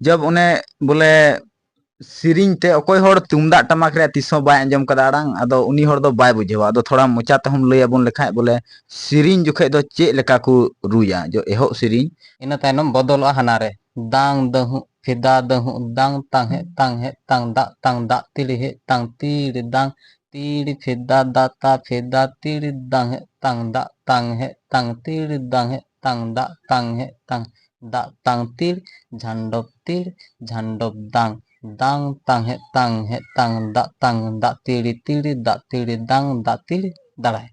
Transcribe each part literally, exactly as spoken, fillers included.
ᱡᱟᱵ ᱚᱱᱮ ᱵᱚᱞᱮ ᱥᱮᱨᱮᱧ ᱛᱮ ᱚᱠᱚᱭ ᱦᱚᱲ ᱛᱩᱢᱫᱟᱜ ᱴᱟᱢᱟᱠ ᱨᱮᱭᱟᱜ ᱛᱤᱥ ᱦᱚᱸ ᱵᱟᱭ ᱟᱸᱡᱚᱢ ᱠᱟᱫᱟ ᱟᱲᱟᱝ, ᱟᱫᱚ ᱩᱱᱤ ᱦᱚᱲ ᱫᱚ ᱵᱟᱭ ᱵᱩᱡᱷᱟᱹᱣᱟ᱾ ᱟᱫᱚ ᱛᱷᱚᱲᱟ ᱢᱚᱪᱟ ᱛᱮᱦᱚᱸᱢ ᱞᱟᱹᱭ ᱟᱵᱚᱱ ᱞᱮᱠᱷᱟᱡ ᱵᱚᱞᱮ ᱥᱮᱨᱮᱧ ᱡᱚᱠᱷᱮᱡ ᱫᱚ ᱪᱮᱫ ᱞᱮᱠᱟ ᱠᱚ ᱨᱩᱭᱟ, ᱡᱚ ᱮᱦᱚᱵ ᱥᱮᱨᱮᱧ? ᱤᱱᱟᱹ ᱛᱟᱭᱱᱚᱢ ᱵᱚᱫᱚᱞᱚᱜᱼᱟ ᱦᱟᱱᱟ ᱨᱮ, ᱫᱟᱝ ᱫᱟᱹᱦᱩᱜ ᱯᱷᱮᱫᱟ ᱫᱟᱹᱦᱩᱜ ᱫᱟᱝ ᱛᱟᱝ ᱦᱮᱡ ᱛᱟᱝ ᱦᱮᱡ ᱛᱟᱝ ᱫᱟᱜ ᱛᱟᱝ ᱫᱟᱜ ᱛᱤᱲ ᱦᱮᱡ ᱛᱟᱝ ᱛᱤᱲ ᱫᱟᱝ ᱛᱤᱲ ᱯᱷᱮᱫᱟ ᱫᱟᱛᱟ ᱯᱷᱮᱫᱟ ᱛᱤᱲ ᱫᱟᱝ ᱦᱮᱡ ᱛᱟᱝ ᱫᱟᱜ ᱛᱟᱝ ᱦᱮᱡ ᱛᱟᱝ ᱛᱤᱲ ᱫᱟᱝ ᱦᱮᱡ ᱛᱟᱝ ᱫᱟᱜ ᱛᱟᱝ ᱦᱮᱡ ᱛᱟᱝ ᱫᱟᱜ ᱛᱟᱝ ᱛᱤᱲ ᱡᱷᱟᱱᱰᱚᱯ ᱛᱤᱲ ᱡᱷᱟᱱᱰᱚᱯ ᱫᱟᱝ ᱫᱟᱝ ᱛᱟᱝ ᱦᱮᱡ ᱛᱟᱝ ᱦᱮᱡ ᱛᱟᱝ ᱫᱟᱜ ᱛᱟᱝ ᱫᱟᱜ ᱛᱤᱲ ᱛᱤᱲ ᱫᱟᱜ ᱛᱤᱲ ᱫᱟᱝ ᱫᱟᱜ ᱛᱤᱲ ᱫᱟᱲᱟᱭ᱾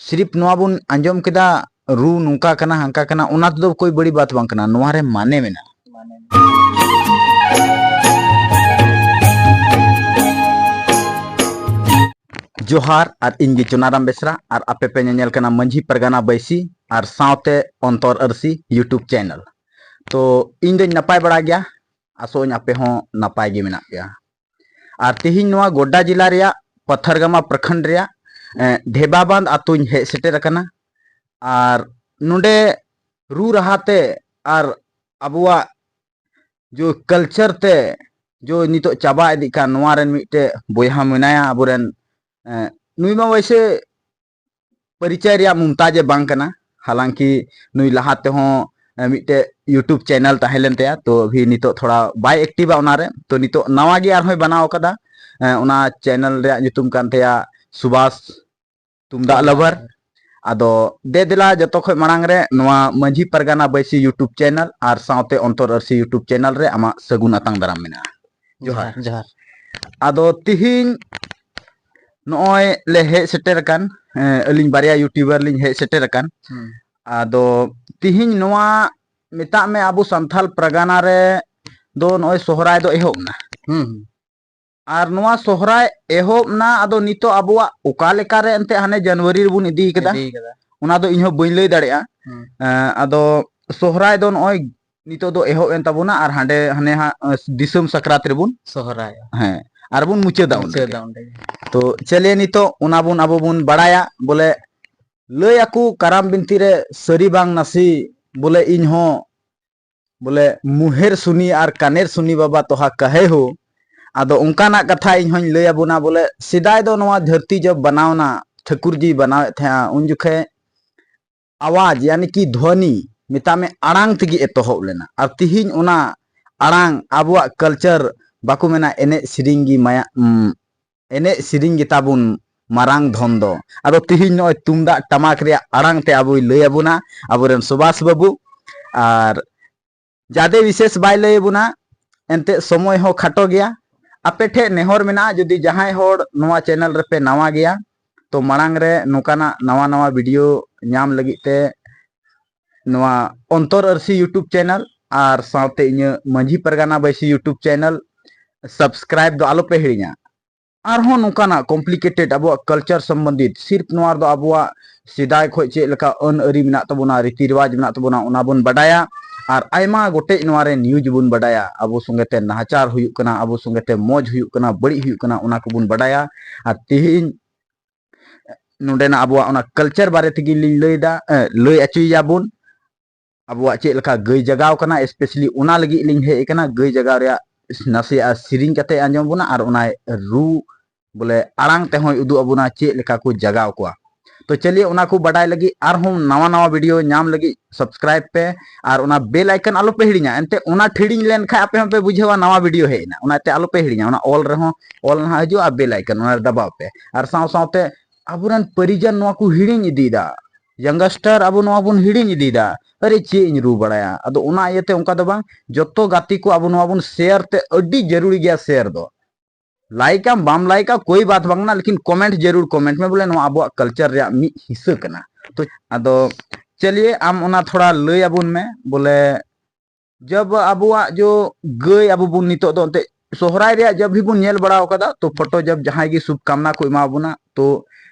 ᱥᱤᱨᱤᱯ ᱱᱚᱣᱟ ᱵᱚᱱ ᱟᱸᱡᱚᱢ ᱠᱮᱫᱟ, ᱨᱩ ᱱᱚᱝᱠᱟ ᱠᱟᱱᱟ, ᱦᱟᱝᱠᱟ ᱠᱟᱱᱟ, ᱚᱱᱟ ᱛᱮᱫᱚ ᱠᱳᱭ ᱵᱟᱹᱲᱤ ᱵᱟᱛ ᱵᱟᱝ ᱠᱟᱱᱟ, ᱱᱚᱣᱟ ᱨᱮ ᱢᱟᱱᱮ ᱢᱮᱱᱟᱜᱼᱟ᱾ ᱡᱚᱦᱟᱨ, ᱟᱨ ᱤᱧ ᱜᱮ ᱪᱩᱱᱟᱨᱟᱢ ᱵᱮᱥᱨᱟ, ᱟᱨ ᱟᱯᱮ ᱯᱮ ᱧᱮᱧᱮᱞ ᱠᱟᱱᱟ ᱢᱟᱹᱡᱷᱤ ᱯᱟᱨᱜᱟᱱᱟ ᱵᱟᱹᱭᱥᱤ ᱟᱨ ᱥᱟᱶᱛᱮ ᱚᱱᱛᱚᱨ ᱟᱹᱨᱥᱤ YouTube channel᱾ ᱛᱚ ᱤᱧ ᱫᱚᱧ ᱱᱟᱯᱟᱭ ᱵᱟᱲᱟ ᱜᱮᱭᱟ, ᱟᱥᱚᱜ ᱟᱹᱧ ᱟᱯᱮ ᱦᱚᱸ ᱱᱟᱯᱟᱭ ᱜᱮ ᱢᱮᱱᱟᱜ ᱯᱮᱭᱟ᱾ ᱟᱨ ᱛᱮᱦᱮᱧ ᱱᱚᱣᱟ ᱜᱚᱰᱰᱟ ᱡᱮᱞᱟ ᱨᱮᱭᱟᱜ ᱯᱟᱛᱷᱟᱨᱜᱟᱢᱟ ᱯᱨᱚᱠᱷᱚᱸᱰ ᱨᱮᱭᱟᱜ, ᱮ, ᱰᱷᱮᱵᱟᱵᱟᱸᱫ ᱟᱛᱳᱧ ᱦᱮᱡ ᱥᱮᱴᱮᱨ ᱟᱠᱟᱱᱟ᱾ ᱟᱨ ᱱᱚᱰᱮ ᱨᱩ ᱨᱟᱦᱟ ᱛᱮ ᱟᱨ ᱟᱵᱚᱣᱟᱜ ᱡᱚ culture ᱛᱮ ᱡᱚ ᱱᱤᱛᱚᱜ ᱪᱟᱵᱟ ᱤᱫᱤᱜ ᱠᱟᱱ, ᱱᱚᱣᱟ ᱨᱮᱱ ᱢᱤᱫᱴᱮᱡ ᱵᱚᱭᱦᱟ ᱢᱮᱱᱟᱭᱟ ᱟᱵᱚᱨᱮᱱ, ᱮ, ᱱᱩᱭ ᱢᱟ ᱣᱮᱥᱮ ᱯᱚᱨᱤᱪᱚᱭ ᱨᱮᱭᱟᱜ ᱢᱩᱢᱛᱟᱡ ᱮ ᱵᱟᱝ ᱠᱟᱱᱟ, ᱦᱟᱞᱟᱝᱠᱤ ᱱᱩᱭ ᱞᱟᱦᱟ ᱛᱮᱦᱚᱸ, ᱮ, ᱢᱤᱫᱴᱮᱡ YouTube channel ᱛᱟᱦᱮᱸ ᱞᱮᱱ ᱛᱟᱭᱟ, ᱛᱚ ᱟᱵᱷᱤ ᱱᱤᱛᱚᱜ ᱛᱷᱚᱲᱟ ᱵᱟᱭ activeᱟ ᱚᱱᱟᱨᱮ, ᱛᱚ ᱱᱤᱛᱚᱜ ᱱᱟᱣᱟ ᱜᱮ ᱟᱨᱦᱚᱸᱭ ᱵᱮᱱᱟᱣ ᱟᱠᱟᱫᱟ᱾ ᱮ, ᱚᱱᱟ channel ᱨᱮᱭᱟᱜ ᱧᱩᱛᱩᱢ ᱠᱟᱱ ᱛᱟᱭᱟ ᱥᱩᱵᱷᱟᱥ ᱛᱩᱢᱫᱟᱜ ᱞᱟᱵᱷᱟᱨ᱾ ᱟᱫᱚ ᱫᱮ ᱫᱮᱞᱟ ᱡᱚᱛᱚ ᱠᱷᱚᱡ ᱢᱟᱲᱟᱝ ᱨᱮ ᱱᱚᱣᱟ ᱢᱟᱹᱡᱷᱤ ᱯᱟᱨᱜᱟᱱᱟ ᱵᱟᱹᱭᱥᱤ YouTube channel ᱟᱨ ᱥᱟᱶᱛᱮ ᱚᱱᱛᱚᱨ ᱟᱹᱨᱥᱤ YouTube channel ᱨᱮ ᱟᱢᱟᱜ ᱥᱟᱹᱜᱩᱱ ᱟᱛᱟᱝ ᱫᱟᱨᱟᱢ ᱢᱮᱱᱟᱜᱼᱟ᱾ ᱡᱚᱦᱟᱨ᱾ ᱡᱚᱦᱟᱨ, ᱡᱚᱦᱟᱨ᱾ ᱟᱫᱚ ᱛᱤᱦᱤᱧ ᱱᱚᱜᱼᱚᱭ ᱞᱮ ᱦᱮᱡ ᱥᱮᱴᱮᱨ ᱟᱠᱟᱱ, ᱮ, ᱟᱹᱞᱤᱧ ᱵᱟᱨᱭᱟ YouTuber ᱞᱤᱧ ᱦᱮᱡ ᱥᱮᱴᱮᱨ ᱟᱠᱟᱱ᱾ ᱦᱩᱸ᱾ ᱟᱫᱚ ᱛᱤᱦᱤᱧ ᱱᱚᱣᱟ ᱢᱮᱛᱟᱜ ᱢᱮ ᱟᱵᱚ ᱥᱟᱱᱛᱷᱟᱞ ᱯᱟᱨᱜᱟᱱᱟ ᱨᱮ ᱫᱚ ᱱᱚᱜᱼᱚᱭ ᱥᱚᱦᱨᱟᱭ ᱫᱚ ᱮᱦᱚᱵ ᱮᱱᱟ᱾ ᱦᱩᱸ, ᱦᱩᱸ᱾ ᱟᱨ ᱱᱚᱣᱟ ᱥᱚᱦᱨᱟᱭ ᱮᱦᱚᱵ ᱮᱱᱟ, ᱟᱫᱚ ᱱᱤᱛᱚᱜ ᱟᱵᱚᱣᱟᱜ ᱚᱠᱟ ᱞᱮᱠᱟ ᱨᱮ ᱮᱱᱛᱮ ᱦᱟᱱᱮ ᱡᱟᱱᱩᱣᱟᱨᱤ ᱨᱮᱵᱚᱱ ᱤᱫᱤ ᱠᱟᱫᱟ, ᱤᱫᱤ ᱠᱟᱫᱟ᱾ ᱚᱱᱟ ᱫᱚ ᱤᱧ ᱦᱚᱸ ᱵᱟᱹᱧ ᱞᱟᱹᱭ ᱫᱟᱲᱮᱭᱟᱜᱼᱟ᱾ ᱦᱩᱸ᱾ ᱮᱸ, ᱟᱫᱚ ᱥᱚᱦᱨᱟᱭ ᱫᱚ ᱱᱚᱜᱼᱚᱭ ᱱᱤᱛᱚᱜ ᱫᱚ ᱮᱦᱚᱵ ᱮᱱ ᱛᱟᱵᱚᱱᱟ ᱟᱨ ᱦᱟᱸᱰᱮ ᱦᱟᱱᱮ ᱦᱟᱸᱜ, ᱮᱸ, ᱫᱤᱥᱚᱢ ᱥᱟᱠᱨᱟᱛ ᱨᱮᱵᱚᱱ ᱥᱚᱦᱨᱟᱭᱚᱜᱼᱟ᱾ ᱦᱮᱸ, ᱟᱨ ᱵᱚᱱ ᱢᱩᱪᱟᱹᱫᱟ ᱚᱸᱰᱮ ᱜᱮ᱾ ᱢᱩᱪᱟᱹᱫᱟ ᱚᱸᱰᱮ ᱜᱮ᱾ ᱛᱚ ᱪᱟᱞᱮ ᱱᱤᱛᱚᱜ ᱚᱱᱟ ᱵᱚᱱ ᱟᱵᱚ ᱵᱚᱱ ᱵᱟᱲᱟᱭᱟ, ᱵᱚᱞᱮ ᱞᱟᱹᱭ ᱟᱠᱚ ᱠᱟᱨᱟᱢ ᱵᱤᱱᱛᱤ ᱨᱮ ᱥᱟᱹᱨᱤ ᱵᱟᱝ ᱱᱟᱥᱮ, ᱵᱚᱞᱮ ᱤᱧ ᱦᱚᱸ ᱵᱚᱞᱮ ᱢᱩᱦᱮᱨ ᱥᱩᱱᱤ ᱟᱨ ᱠᱟᱱᱮᱨ ᱥᱩᱱᱤ ᱵᱟᱵᱟ ᱛᱚᱦᱟ ᱠᱟᱦᱮ ᱦᱳ᱾ ᱟᱫᱚ ᱚᱱᱠᱟᱱᱟᱜ ᱠᱟᱛᱷᱟ ᱤᱧ ᱦᱚᱧ ᱞᱟᱹᱭ ᱟᱵᱚᱱᱟ, ᱵᱚᱞᱮ ᱥᱮᱫᱟᱭ ᱫᱚ ᱱᱚᱣᱟ ᱫᱷᱟᱹᱨᱛᱤ ᱡᱚᱵ ᱵᱟᱱᱟᱣᱱᱟ, ᱴᱷᱟᱹᱠᱩᱨ ᱡᱤ ᱵᱟᱱᱟᱣᱮᱫ ᱛᱟᱦᱮᱸᱜᱼᱟ, ᱩᱱ ᱡᱚᱠᱷᱮᱡ ᱟᱣᱟᱡᱽ, ᱭᱟᱱᱤ ᱠᱤ ᱫᱷᱣᱟᱱᱤ, ᱢᱮᱛᱟᱜ ᱢᱮ, ᱟᱲᱟᱝ ᱛᱮᱜᱮ ᱮᱛᱚᱦᱚᱵ ᱞᱮᱱᱟ᱾ ᱟᱨ ᱛᱤᱦᱤᱧ ᱚᱱᱟ ᱟᱲᱟᱝ, ᱟᱵᱚᱣᱟᱜ culture, ᱵᱟᱠᱚ ᱢᱮᱱᱟ ᱮᱱᱮᱡ ᱥᱮᱨᱮᱧ ᱜᱮ ᱢᱟᱭᱟ-, ᱩᱢ, ᱮᱱᱮᱡ ᱥᱮᱨᱮᱧ ᱜᱮ ᱛᱟᱵᱚᱱ ᱢᱟᱨᱟᱝ ᱫᱷᱚᱱ ᱫᱚ᱾ ᱟᱫᱚ ᱛᱤᱦᱤᱧ ᱱᱚᱜᱼᱚᱭ ᱛᱩᱢᱫᱟᱜ ᱴᱟᱢᱟᱠ ᱨᱮᱭᱟᱜ ᱟᱲᱟᱝ ᱛᱮ ᱟᱵᱚᱭ ᱞᱟᱹᱭ ᱟᱵᱚᱱᱟ ᱟᱵᱚᱨᱮᱱ ᱥᱩᱵᱷᱟᱥ ᱵᱟᱹᱵᱩ᱾ ᱟᱨ ᱡᱟᱫᱮ ᱵᱤᱥᱮᱥ ᱵᱟᱭ ᱞᱟᱹᱭ ᱟᱵᱚᱱᱟ, ᱮᱱᱛᱮᱫ ᱥᱚᱢᱚᱭ ᱦᱚᱸ ᱠᱷᱟᱴᱚ ᱜᱮᱭᱟ᱾ ᱟᱯᱮ ᱴᱷᱮᱡ ᱱᱮᱦᱚᱨ ᱢᱮᱱᱟᱜᱼᱟ, ᱡᱩᱫᱤ ᱡᱟᱦᱟᱸᱭ ᱦᱚᱲ ᱱᱚᱣᱟ channel ᱨᱮᱯᱮ ᱱᱟᱣᱟ ᱜᱮᱭᱟ, ᱛᱚ ᱢᱟᱲᱟᱝ ᱨᱮ ᱱᱚᱝᱠᱟᱱᱟᱜ ᱱᱟᱣᱟ ᱱᱟᱣᱟ video ᱧᱟᱢ ᱞᱟᱹᱜᱤᱫ ᱛᱮ ᱱᱚᱣᱟ ᱚᱱᱛᱚᱨ ᱟᱹᱨᱥᱤ YouTube channel ᱟᱨ ᱥᱟᱶᱛᱮ ᱤᱧᱟᱹᱜ ᱢᱟᱹᱡᱷᱤ ᱯᱟᱨᱜᱟᱱᱟ ᱵᱟᱹᱭᱥᱤ YouTube channel subscribe ᱫᱚ ᱟᱞᱚᱯᱮ ᱦᱤᱲᱤᱧᱟ᱾ ᱟᱨᱦᱚᱸ ᱱᱚᱝᱠᱟᱱᱟᱜ complicated ᱟᱵᱚᱣᱟᱜ culture ᱥᱚᱢᱵᱚᱱᱫᱷᱤᱛ, ᱥᱤᱨᱯ ᱱᱚᱣᱟ ᱨᱮᱫᱚ ᱟᱵᱚᱣᱟᱜ ᱥᱮᱫᱟᱭ ᱠᱷᱚᱱ ᱪᱮᱫ ᱞᱮᱠᱟ ᱟᱹᱱ ᱟᱹᱨᱤ ᱢᱮᱱᱟᱜ ᱛᱟᱵᱚᱱᱟ, ᱨᱤᱛᱤ ᱨᱮᱣᱟᱡᱽ ᱢᱮᱱᱟᱜ ᱛᱟᱵᱚᱱᱟ, ᱚᱱᱟ ᱵᱚᱱ ᱵᱟᱰᱟᱭᱟ᱾ ᱟᱨ ᱟᱭᱢᱟ ᱜᱚᱴᱮᱡ ᱱᱚᱣᱟ ᱨᱮ news ᱵᱚᱱ ᱵᱟᱰᱟᱭᱟ, ᱟᱵᱚ ᱥᱚᱸᱜᱮ ᱛᱮ ᱱᱟᱦᱟᱪᱟᱨ ᱦᱩᱭᱩᱜ ᱠᱟᱱᱟ, ᱟᱵᱚ ᱥᱚᱸᱜᱮ ᱛᱮ ᱢᱚᱡᱽ ᱦᱩᱭᱩᱜ ᱠᱟᱱᱟ, ᱵᱟᱹᱲᱤᱡ ᱦᱩᱭᱩᱜ ᱠᱟᱱᱟ, ᱚᱱᱟ ᱠᱚᱵᱚᱱ ᱵᱟᱰᱟᱭᱟ᱾ ᱟᱨ ᱛᱤᱦᱤᱧ ᱱᱚᱰᱮᱱᱟᱜ ᱟᱵᱚᱣᱟᱜ ᱚᱱᱟ culture ᱵᱟᱨᱮ ᱛᱮᱜᱮ ᱞᱤᱧ ᱞᱟᱹᱭᱫᱟ, ᱮ, ᱞᱟᱹᱭ ᱚᱪᱚᱭᱮᱭᱟ ᱵᱚᱱ᱾ ᱟᱵᱚᱣᱟᱜ ᱪᱮᱫ ᱞᱮᱠᱟ ᱜᱟᱹᱭ ᱡᱟᱜᱟᱣ ᱠᱟᱱᱟ, specially ᱚᱱᱟ ᱞᱟᱹᱜᱤᱫ ᱞᱤᱧ ᱦᱮᱡ ᱟᱠᱟᱱᱟ᱾ ᱜᱟᱹᱭ ᱡᱟᱜᱟᱣ ᱨᱮᱭᱟᱜ ᱱᱟᱥᱮᱭᱟᱜ ᱥᱮᱨᱮᱧ ᱠᱟᱛᱮ ᱟᱸᱡᱚᱢ ᱵᱚᱱᱟ ᱟᱨ ᱚᱱᱟ ᱨᱩ, ᱵᱚᱞᱮ ᱟᱲᱟᱝ ᱛᱮᱦᱚᱸᱭ ᱩᱫᱩᱜ ᱟᱵᱚᱱᱟ ᱪᱮᱫ ᱞᱮᱠᱟ ᱠᱚ ᱡᱟᱜᱟᱣ ᱠᱚᱣᱟ᱾ ᱛᱚ ᱪᱟᱞᱤᱭᱮ, ᱚᱱᱟ ᱠᱚ ᱵᱟᱰᱟᱭ ᱞᱟᱹᱜᱤᱫ ᱟᱨᱦᱚᱸ ᱱᱟᱣᱟ ᱱᱟᱣᱟ video ᱧᱟᱢ ᱞᱟᱹᱜᱤᱫ subscribe ᱯᱮ ᱟᱨ ᱚᱱᱟ bell icon ᱟᱞᱚᱯᱮ ᱦᱤᱲᱤᱧᱟ᱾ ᱮᱱᱛᱮ ᱚᱱᱟ ᱴᱷᱤᱲᱤᱧ ᱞᱮᱱᱠᱷᱟᱱ ᱟᱯᱮ ᱦᱚᱸᱯᱮ ᱵᱩᱡᱷᱟᱹᱣᱟ ᱱᱟᱣᱟ video ᱦᱮᱡ ᱮᱱᱟ, ᱚᱱᱟᱛᱮ ᱟᱞᱚᱯᱮ ᱦᱤᱲᱤᱧᱟ᱾ ᱚᱱᱟ all ᱨᱮᱦᱚᱸ, all ᱱᱟᱦᱟᱜ ᱦᱤᱡᱩᱜᱼᱟ, bell icon ᱚᱱᱟ ᱨᱮ ᱫᱟᱵᱟᱣ ᱯᱮ᱾ ᱟᱨ ᱥᱟᱶ ᱥᱟᱶᱛᱮ ᱟᱵᱚᱨᱮᱱ ᱯᱚᱨᱤᱡᱚᱱ ᱱᱚᱣᱟ ᱠᱚ ᱦᱤᱲᱤᱧ ᱤᱫᱤᱭᱮᱫᱟ, youngster ᱟᱵᱚ ᱱᱚᱣᱟ ᱵᱚᱱ ᱦᱤᱲᱤᱧ ᱤᱫᱤᱭᱮᱫᱟ, ᱟᱨᱮ ᱪᱮᱫ ᱤᱧ ᱨᱩ ᱵᱟᱲᱟᱭᱟ᱾ ᱟᱫᱚ ᱚᱱᱟ ᱤᱭᱟᱹᱛᱮ ᱚᱱᱠᱟ ᱫᱚ ᱵᱟᱝ, ᱡᱚᱛᱚ ᱜᱟᱛᱮ ᱠᱚ ᱟᱵᱚ ᱱᱚᱣᱟ ᱵᱚᱱ share ᱛᱮ ᱟᱹᱰᱤ ᱡᱟᱹᱨᱩᱲᱤ ᱜᱮᱭᱟ share ᱫᱚ᱾ Like ᱟᱢ ᱵᱟᱢ like ᱟ ᱠᱳᱭ ᱵᱟᱛ ᱵᱟᱝ ᱠᱟᱱᱟ, ᱞᱮᱠᱤᱱ comment ᱡᱟᱹᱨᱩᱲ comment ᱢᱮ, ᱵᱚᱞᱮ ᱱᱚᱣᱟ ᱟᱵᱚᱣᱟᱜ culture ᱨᱮᱭᱟᱜ ᱢᱤᱫ ᱦᱤᱥᱥᱟᱹ ᱠᱟᱱᱟ᱾ ᱛᱚ ᱟᱫᱚ ᱪᱟᱞᱤᱭᱮ, ᱟᱢ ᱚᱱᱟ ᱛᱷᱚᱲᱟ ᱞᱟᱹᱭ ᱟᱵᱚᱱ ᱢᱮ, ᱵᱚᱞᱮ ᱡᱟᱵ ᱟᱵᱚᱣᱟᱜ ᱡᱚ ᱜᱟᱹᱭ ᱟᱵᱚ ᱵᱚᱱ ᱱᱤᱛᱚᱜ ᱫᱚ ᱮᱱᱛᱮ ᱥᱚᱦᱨᱟᱭ ᱨᱮᱭᱟᱜ ᱡᱟᱵ ᱦᱤ ᱵᱚᱱ ᱧᱮᱞ ᱵᱟᱲᱟ ᱟᱠᱟᱫᱟ, ᱛᱚ photo ᱡᱟᱵ ᱡᱟᱦᱟᱸᱭ ᱜᱮ ᱥᱩᱵᱷ ᱠᱟᱢᱱᱟ ᱠᱚ ᱮᱢᱟ ᱵᱚᱱᱟ, ᱛᱚ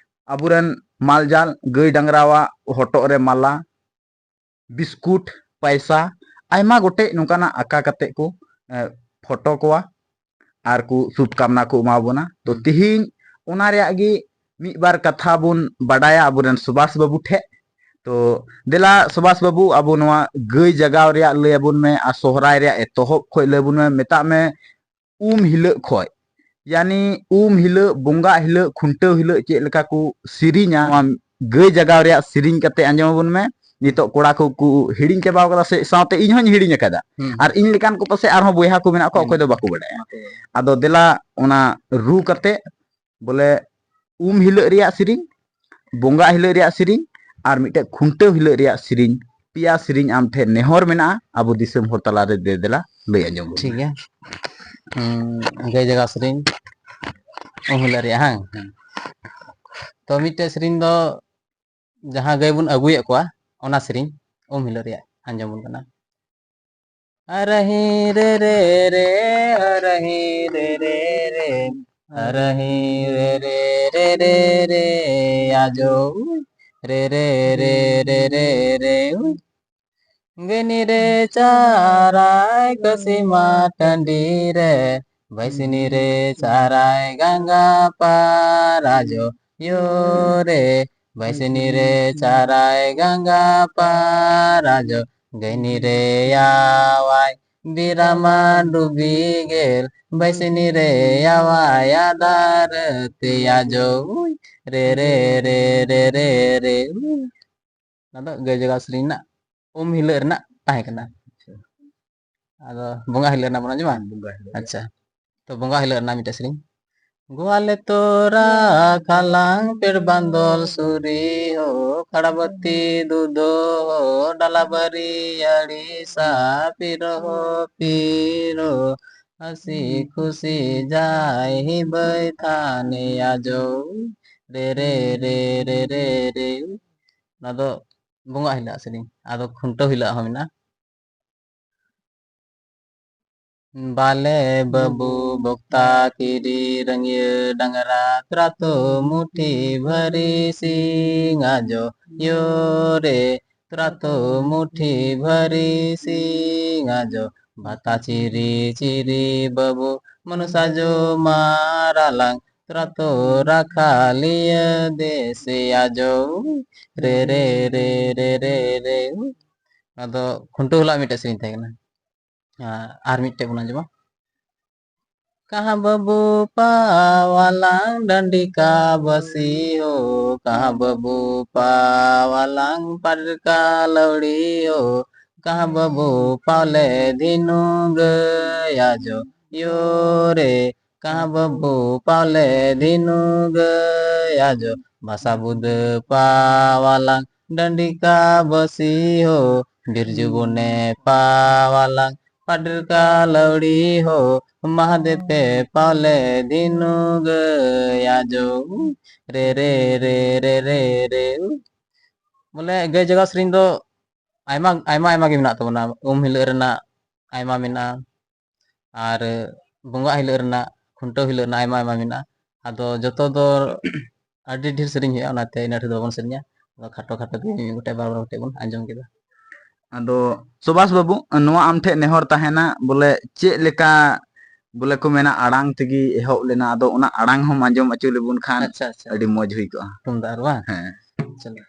ᱟᱵᱚᱨᱮᱱ ᱢᱟᱞ ᱡᱟᱞ ᱜᱟᱹᱭ ᱰᱟᱝᱨᱟᱣᱟᱜ ᱦᱚᱴᱚᱜ ᱨᱮ ᱢᱟᱞᱟ, ᱵᱤᱥᱠᱩᱴ, ᱯᱟᱭᱥᱟ, ᱟᱭᱢᱟ ᱜᱚᱴᱮᱡ ᱱᱚᱝᱠᱟᱱᱟᱜ ᱟᱸᱠᱟ ᱠᱟᱛᱮ ᱠᱚ, ᱮ, photo ᱠᱚᱣᱟ ᱟᱨ ᱠᱚ ᱥᱩᱵᱷ ᱠᱟᱢᱱᱟ ᱠᱚ ᱮᱢᱟ ᱵᱚᱱᱟ᱾ ᱛᱚ ᱦᱩᱸ᱾ ᱛᱤᱦᱤᱧ ᱚᱱᱟ ᱨᱮᱭᱟᱜ ᱜᱮ ᱢᱤᱫ ᱵᱟᱨ ᱠᱟᱛᱷᱟ ᱵᱚᱱ ᱵᱟᱰᱟᱭᱟ ᱟᱵᱚᱨᱮᱱ ᱥᱩᱵᱷᱟᱥ ᱵᱟᱹᱵᱩ ᱴᱷᱮᱡ᱾ ᱛᱚ ᱫᱮᱞᱟ ᱥᱩᱵᱷᱟᱥ ᱵᱟᱹᱵᱩ, ᱟᱵᱚ ᱱᱚᱣᱟ ᱜᱟᱹᱭ ᱡᱟᱜᱟᱣ ᱨᱮᱭᱟᱜ ᱞᱟᱹᱭ ᱟᱵᱚᱱ ᱢᱮ, ᱟᱨ ᱥᱚᱦᱨᱟᱭ ᱨᱮᱭᱟᱜ ᱮᱛᱚᱦᱚᱵ ᱠᱷᱚᱱ ᱞᱟᱹᱭ ᱟᱵᱚᱱ ᱢᱮ, ᱢᱮᱛᱟᱜ ᱢᱮ ᱩᱢ ᱦᱤᱞᱳᱜ ᱠᱷᱚᱱ, ᱭᱟᱱᱤ ᱩᱢ ᱦᱤᱞᱳᱜ, ᱵᱚᱸᱜᱟ ᱦᱤᱞᱳᱜ, ᱠᱷᱩᱱᱴᱟᱹᱣ ᱦᱤᱞᱳᱜ ᱪᱮᱫ ᱞᱮᱠᱟ ᱠᱚ ᱥᱮᱨᱮᱧᱟ, ᱱᱚᱣᱟ ᱜᱟᱹᱭ ᱡᱟᱜᱟᱣ ᱨᱮᱭᱟᱜ ᱥᱮᱨᱮᱧ ᱠᱟᱛᱮ ᱟᱸᱡᱚᱢ ᱟᱵᱚᱱ ᱢᱮ᱾ ᱱᱤᱛᱚᱜ ᱠᱚᱲᱟ ᱠᱚ ᱠᱚ ᱦᱤᱲᱤᱧ ᱪᱟᱵᱟᱣ ᱠᱟᱫᱟ, ᱥᱮ ᱥᱟᱶᱛᱮ ᱤᱧ ᱦᱚᱧ ᱦᱤᱲᱤᱧ ᱟᱠᱟᱫᱟ᱾ ᱦᱩᱸ᱾ ᱟᱨ ᱤᱧ ᱞᱮᱠᱟᱱ ᱠᱚ ᱯᱟᱥᱮ ᱟᱨᱦᱚᱸ ᱵᱚᱭᱦᱟ ᱠᱚ ᱢᱮᱱᱟᱜ ᱠᱚᱣᱟ, ᱚᱠᱚᱭ ᱫᱚ ᱵᱟᱠᱚ ᱵᱟᱲᱟᱭᱟ᱾ ᱵᱟᱠᱚ ᱵᱟᱲᱟᱭᱟ᱾ ᱟᱫᱚ ᱫᱮᱞᱟ ᱚᱱᱟ ᱨᱩ ᱠᱟᱛᱮ ᱵᱚᱞᱮ ᱩᱢ ᱦᱤᱞᱳᱜ ᱨᱮᱭᱟᱜ ᱥᱮᱨᱮᱧ, ᱵᱚᱸᱜᱟ ᱦᱤᱞᱳᱜ ᱨᱮᱭᱟᱜ ᱥᱮᱨᱮᱧ, ᱟᱨ ᱢᱤᱫᱴᱮᱡ ᱠᱷᱩᱱᱴᱟᱹᱣ ᱦᱤᱞᱳᱜ ᱨᱮᱭᱟᱜ ᱥᱮᱨᱮᱧ, ᱯᱮᱭᱟ ᱥᱮᱨᱮᱧ ᱟᱢ ᱴᱷᱮᱱ ᱱᱮᱦᱚᱨ ᱢᱮᱱᱟᱜᱼᱟ, ᱟᱵᱚ ᱫᱤᱥᱚᱢ ᱦᱚᱲ ᱛᱟᱞᱟᱨᱮ ᱫᱮ ᱫᱮᱞᱟ ᱞᱟᱹᱭ ᱟᱸᱡᱚᱢ ᱵᱚᱱ ᱴᱷᱤᱠ ᱢᱮ᱾ ᱜᱮᱭᱟ᱾ ᱦᱩᱸ, ᱜᱟᱹᱭ ᱡᱟᱜᱟᱣ ᱥᱮᱨᱮᱧ, ᱩᱢ ᱦᱤᱞᱳᱜ ᱨᱮᱭᱟᱜ, ᱦᱟᱝ? ᱦᱮᱸ᱾ ᱛᱚ ᱢᱤᱫᱴᱮᱡ ᱥᱮᱨᱮᱧ ᱫᱚ ᱡᱟᱦᱟᱸ ᱜᱟᱹᱭ ᱵᱚᱱ ᱟᱹᱜᱩᱭᱮᱫ ᱠᱚᱣᱟ, ᱚᱱᱟ ᱥᱮᱨᱮᱧ ᱩᱢ ᱦᱤᱞᱳᱜ ᱨᱮᱭᱟᱜ ᱟᱸᱡᱚᱢ ᱵᱚᱱ ᱠᱟᱱᱟ᱾ ᱟᱨᱟᱦᱤ ᱨᱮ ᱨᱮ ᱨᱮ, ᱟᱨᱟᱦᱤ ᱨᱮ ᱨᱮ ᱨᱮ, ᱟᱨᱟᱦᱤ ᱨᱮ ᱨᱮ ᱨᱮ ᱨᱮ ᱨᱮ, ᱟᱡᱚ ᱨᱮ ᱨᱮ ᱨᱮ ᱨᱮ ᱨᱮ ᱨᱮ, ᱜᱟᱹᱭᱱᱤ ᱨᱮ ᱪᱟᱨᱟᱭ ᱠᱟᱹᱥᱤᱢᱟ ᱴᱟᱺᱰᱤ ᱨᱮ, ᱵᱟᱹᱭᱥᱤᱱᱤ ᱨᱮ ᱪᱟᱨᱟᱭ ᱜᱟᱸᱜᱟ ᱯᱟᱨ, ᱟᱡᱚ ᱭᱳ ᱨᱮ, ᱵᱟᱹᱭᱥᱤᱱᱤ ᱨᱮ ᱪᱟᱨᱟᱭ ᱜᱟᱸᱜᱟ ᱯᱟᱨ, ᱟᱡᱚ ᱜᱟᱹᱭᱱᱤ ᱨᱮ ᱭᱟᱣᱟᱭ ᱵᱤᱨᱟᱢᱟ ᱰᱩᱵᱤ ᱜᱮᱞ, ᱵᱟᱹᱭᱥᱤᱱᱤ ᱨᱮ ᱭᱟᱣᱟᱭ ᱟᱫᱟᱨ ᱛᱮᱭᱟ ᱡᱚ ᱩᱭ ᱨᱮ ᱨᱮ ᱨᱮ ᱨᱮ ᱨᱮ ᱨᱮ ᱩᱭ᱾ ᱚᱱᱟ ᱫᱚ ᱜᱟᱹᱭ ᱡᱟᱜᱟᱣ ᱥᱮᱨᱮᱧ ᱨᱮᱱᱟᱜ ᱩᱢ ᱦᱤᱞᱳᱜ ᱨᱮᱱᱟᱜ ᱛᱟᱦᱮᱸ ᱠᱟᱱᱟ᱾ ᱟᱪᱪᱷᱟ᱾ ᱟᱫᱚ ᱵᱚᱸᱜᱟ ᱦᱤᱞᱳᱜ ᱨᱮᱱᱟᱜ ᱵᱚᱱ ᱟᱸᱡᱚᱢᱟ? ᱵᱚᱸᱜᱟ ᱦᱤᱞᱳᱜ᱾ ᱟᱪᱪᱷᱟ, ᱛᱚ ᱵᱚᱸᱜᱟ ᱦᱤᱞᱳᱜ ᱨᱮᱱᱟᱜ ᱢᱤᱫᱴᱮᱡ ᱥᱮᱨᱮᱧ᱾ ᱜᱳᱣᱟᱞᱮ ᱛᱚᱨᱟ ᱠᱷᱟᱞᱟᱝ ᱯᱮᱲ ᱵᱟᱸᱫᱚᱞ ᱥᱩᱨᱤ ᱦᱳ, ᱠᱷᱟᱲᱟᱵᱟᱹᱛᱤ ᱫᱩᱫᱷᱳ ᱦᱳ, ᱰᱟᱞᱟᱵᱟᱨᱤ ᱟᱹᱲᱤᱥᱟ ᱯᱤᱨᱳ ᱦᱳ ᱯᱤᱨᱳ, ᱦᱟᱹᱥᱤ ᱠᱷᱩᱥᱤ ᱡᱟᱭ ᱦᱤᱵᱟᱹᱭ ᱛᱷᱟᱱᱮ ᱟᱡᱳ, ᱨᱮ ᱨᱮ ᱨᱮ ᱨᱮ ᱨᱮ ᱨᱮ᱾ ᱚᱱᱟ ᱫᱚ ᱵᱚᱸᱜᱟ ᱦᱤᱞᱳᱜ ᱥᱮᱨᱮᱧ᱾ ᱟᱫᱚ ᱠᱷᱩᱱᱴᱟᱹᱣ ᱦᱤᱞᱳᱜ ᱦᱚᱸ ᱢᱮᱱᱟᱜᱼᱟ᱾ ᱵᱟᱞᱮ ᱵᱟᱹᱵᱩ ᱵᱚᱠᱛᱟ ᱠᱤᱨᱤ ᱨᱟᱹᱝᱭᱟᱹ ᱰᱟᱝᱨᱟ ᱛᱨᱟᱛᱚ ᱢᱩᱴᱷᱤ ᱵᱷᱟᱹᱨᱤ ᱥᱤᱝ ᱟᱡᱚ ᱭᱳ ᱨᱮ ᱛᱨᱟᱛᱚ ᱢᱩᱴᱷᱤ ᱵᱷᱟᱹᱨᱤ ᱥᱤᱝ ᱟᱡᱚ ᱵᱟᱛᱟ ᱪᱤᱨᱤ ᱪᱤᱨᱤ ᱵᱟᱹᱵᱩ ᱢᱚᱱᱩ ᱥᱟᱡᱚ ᱢᱟᱨᱟᱞᱟᱝ ᱯᱨᱟᱛᱚ ᱨᱟᱠᱷᱟᱞᱤᱭᱟᱹ ᱫᱮᱥᱮᱭᱟ ᱡᱚ ᱨᱮ ᱨᱮ ᱨᱮ ᱨᱮ ᱨᱮ ᱨᱮ᱾ ᱚᱱᱟ ᱫᱚ ᱠᱷᱩᱱᱴᱟᱹᱣ ᱦᱤᱞᱳᱜ ᱢᱤᱫᱴᱮᱡ ᱥᱮᱨᱮᱧ ᱛᱟᱦᱮᱸ ᱠᱟᱱᱟ᱾ ᱟᱨ ᱢᱤᱫᱴᱮᱡ ᱵᱚᱱ ᱟᱸᱡᱚᱢᱟ᱾ ᱠᱟᱦᱟᱸ ᱵᱟᱹᱵᱩ ᱯᱟᱣᱟᱞᱟᱝ ᱰᱟᱺᱰᱤ ᱠᱟ ᱵᱟᱹᱥᱤ ᱦᱳ, ᱠᱟᱦᱟᱸ ᱵᱟᱹᱵᱩ ᱯᱟᱣᱟᱞᱟᱝ ᱯᱟᱰᱨᱠᱟ ᱞᱟᱹᱣᱲᱤ ᱦᱳ, ᱠᱟᱦᱟᱸ ᱵᱟᱹᱵᱩ ᱯᱟᱣᱞᱮ ᱫᱷᱤᱱᱩ ᱜᱟᱹᱭᱟ ᱡᱚ ᱭᱳ ᱨᱮ, ᱠᱟᱦᱟᱸ ᱵᱟᱹᱵᱩ ᱯᱟᱣᱞᱮ ᱫᱷᱤᱱᱩ ᱜᱟᱹᱭᱟ ᱡᱚ, ᱵᱟᱥᱟ ᱵᱩᱫᱟᱹ ᱯᱟᱣᱟᱞᱟᱝ ᱰᱟᱺᱰᱤ ᱠᱟ ᱵᱟᱹᱥᱤ ᱦᱳ, ᱵᱤᱨᱡᱩ ᱵᱚᱱᱮ ᱯᱟᱣᱟᱞᱟᱝ ᱯᱟᱰᱨᱠᱟ ᱞᱟᱹᱣᱲᱤ ᱦᱳ, ᱢᱟᱦᱫᱮᱵ ᱯᱮ ᱯᱟᱣᱞᱮ ᱫᱷᱤᱱᱩ ᱜᱟᱹᱭᱟ ᱡᱚ ᱨᱮ ᱨᱮ ᱨᱮ ᱨᱮ ᱨᱮ ᱨᱮ᱾ ᱵᱚᱞᱮ ᱜᱟᱹᱭ ᱡᱟᱜᱟᱣ ᱥᱮᱨᱮᱧ ᱫᱚ ᱟᱭᱢᱟ ᱟᱭᱢᱟ ᱟᱭᱢᱟ ᱜᱮ ᱢᱮᱱᱟᱜ ᱛᱟᱵᱚᱱᱟ᱾ ᱩᱢ ᱦᱤᱞᱳᱜ ᱨᱮᱱᱟᱜ ᱟᱭᱢᱟ ᱢᱮᱱᱟᱜᱼᱟ, ᱟᱨ ᱵᱚᱸᱜᱟᱜ ᱦᱤᱞᱳᱜ ᱨᱮᱱᱟᱜ, ᱠᱷᱩᱱᱴᱟᱹᱣ ᱦᱤᱞᱳᱜ ᱨᱮᱱᱟᱜ ᱟᱭᱢᱟ ᱟᱭᱢᱟ ᱢᱮᱱᱟᱜᱼᱟ᱾ ᱟᱫᱚ ᱡᱚᱛᱚ ᱫᱚ ᱟᱹᱰᱤ ᱰᱷᱮᱨ ᱥᱮᱨᱮᱧ ᱦᱩᱭᱩᱜᱼᱟ, ᱚᱱᱟᱛᱮ ᱤᱱᱟᱹ ᱰᱷᱮᱨ ᱫᱚ ᱵᱟᱵᱚᱱ ᱥᱮᱨᱮᱧᱟ᱾ ᱟᱫᱚ ᱠᱷᱟᱴᱚ ᱠᱷᱟᱴᱚ ᱛᱮ ᱢᱤᱫ ᱜᱚᱴᱮᱡ ᱵᱟᱨ ᱵᱟᱨ ᱜᱚᱴᱮᱡ ᱵᱚᱱ ᱟᱸᱡᱚᱢ ᱠᱮᱫᱟ᱾ ᱟᱫᱚ ᱥᱩᱵᱷᱟᱥ ᱵᱟᱹᱵᱩ, ᱱᱚᱣᱟ ᱟᱢ ᱴᱷᱮᱱ ᱱᱮᱦᱚᱨ ᱛᱟᱦᱮᱱᱟ, ᱵᱚᱞᱮ ᱪᱮᱫ ᱞᱮᱠᱟ, ᱵᱚᱞᱮ ᱠᱚ ᱢᱮᱱᱟ ᱟᱲᱟᱝ ᱛᱮᱜᱮ ᱮᱦᱚᱵ ᱞᱮᱱᱟ, ᱟᱫᱚ ᱚᱱᱟ ᱟᱲᱟᱝ ᱦᱚᱸᱢ ᱟᱸᱡᱚᱢ ᱦᱚᱪᱚ ᱞᱮᱵᱚᱱ ᱠᱷᱟᱱ ᱟᱪᱪᱷᱟ, ᱟᱪᱪᱷᱟ᱾ ᱟᱹᱰᱤ ᱢᱚᱡᱽ ᱦᱩᱭ ᱠᱚᱜᱼᱟ᱾ ᱛᱩᱢᱫᱟᱜ ᱨᱮ ᱵᱟᱝ? ᱦᱮᱸ᱾ ᱪᱚᱞᱚ᱾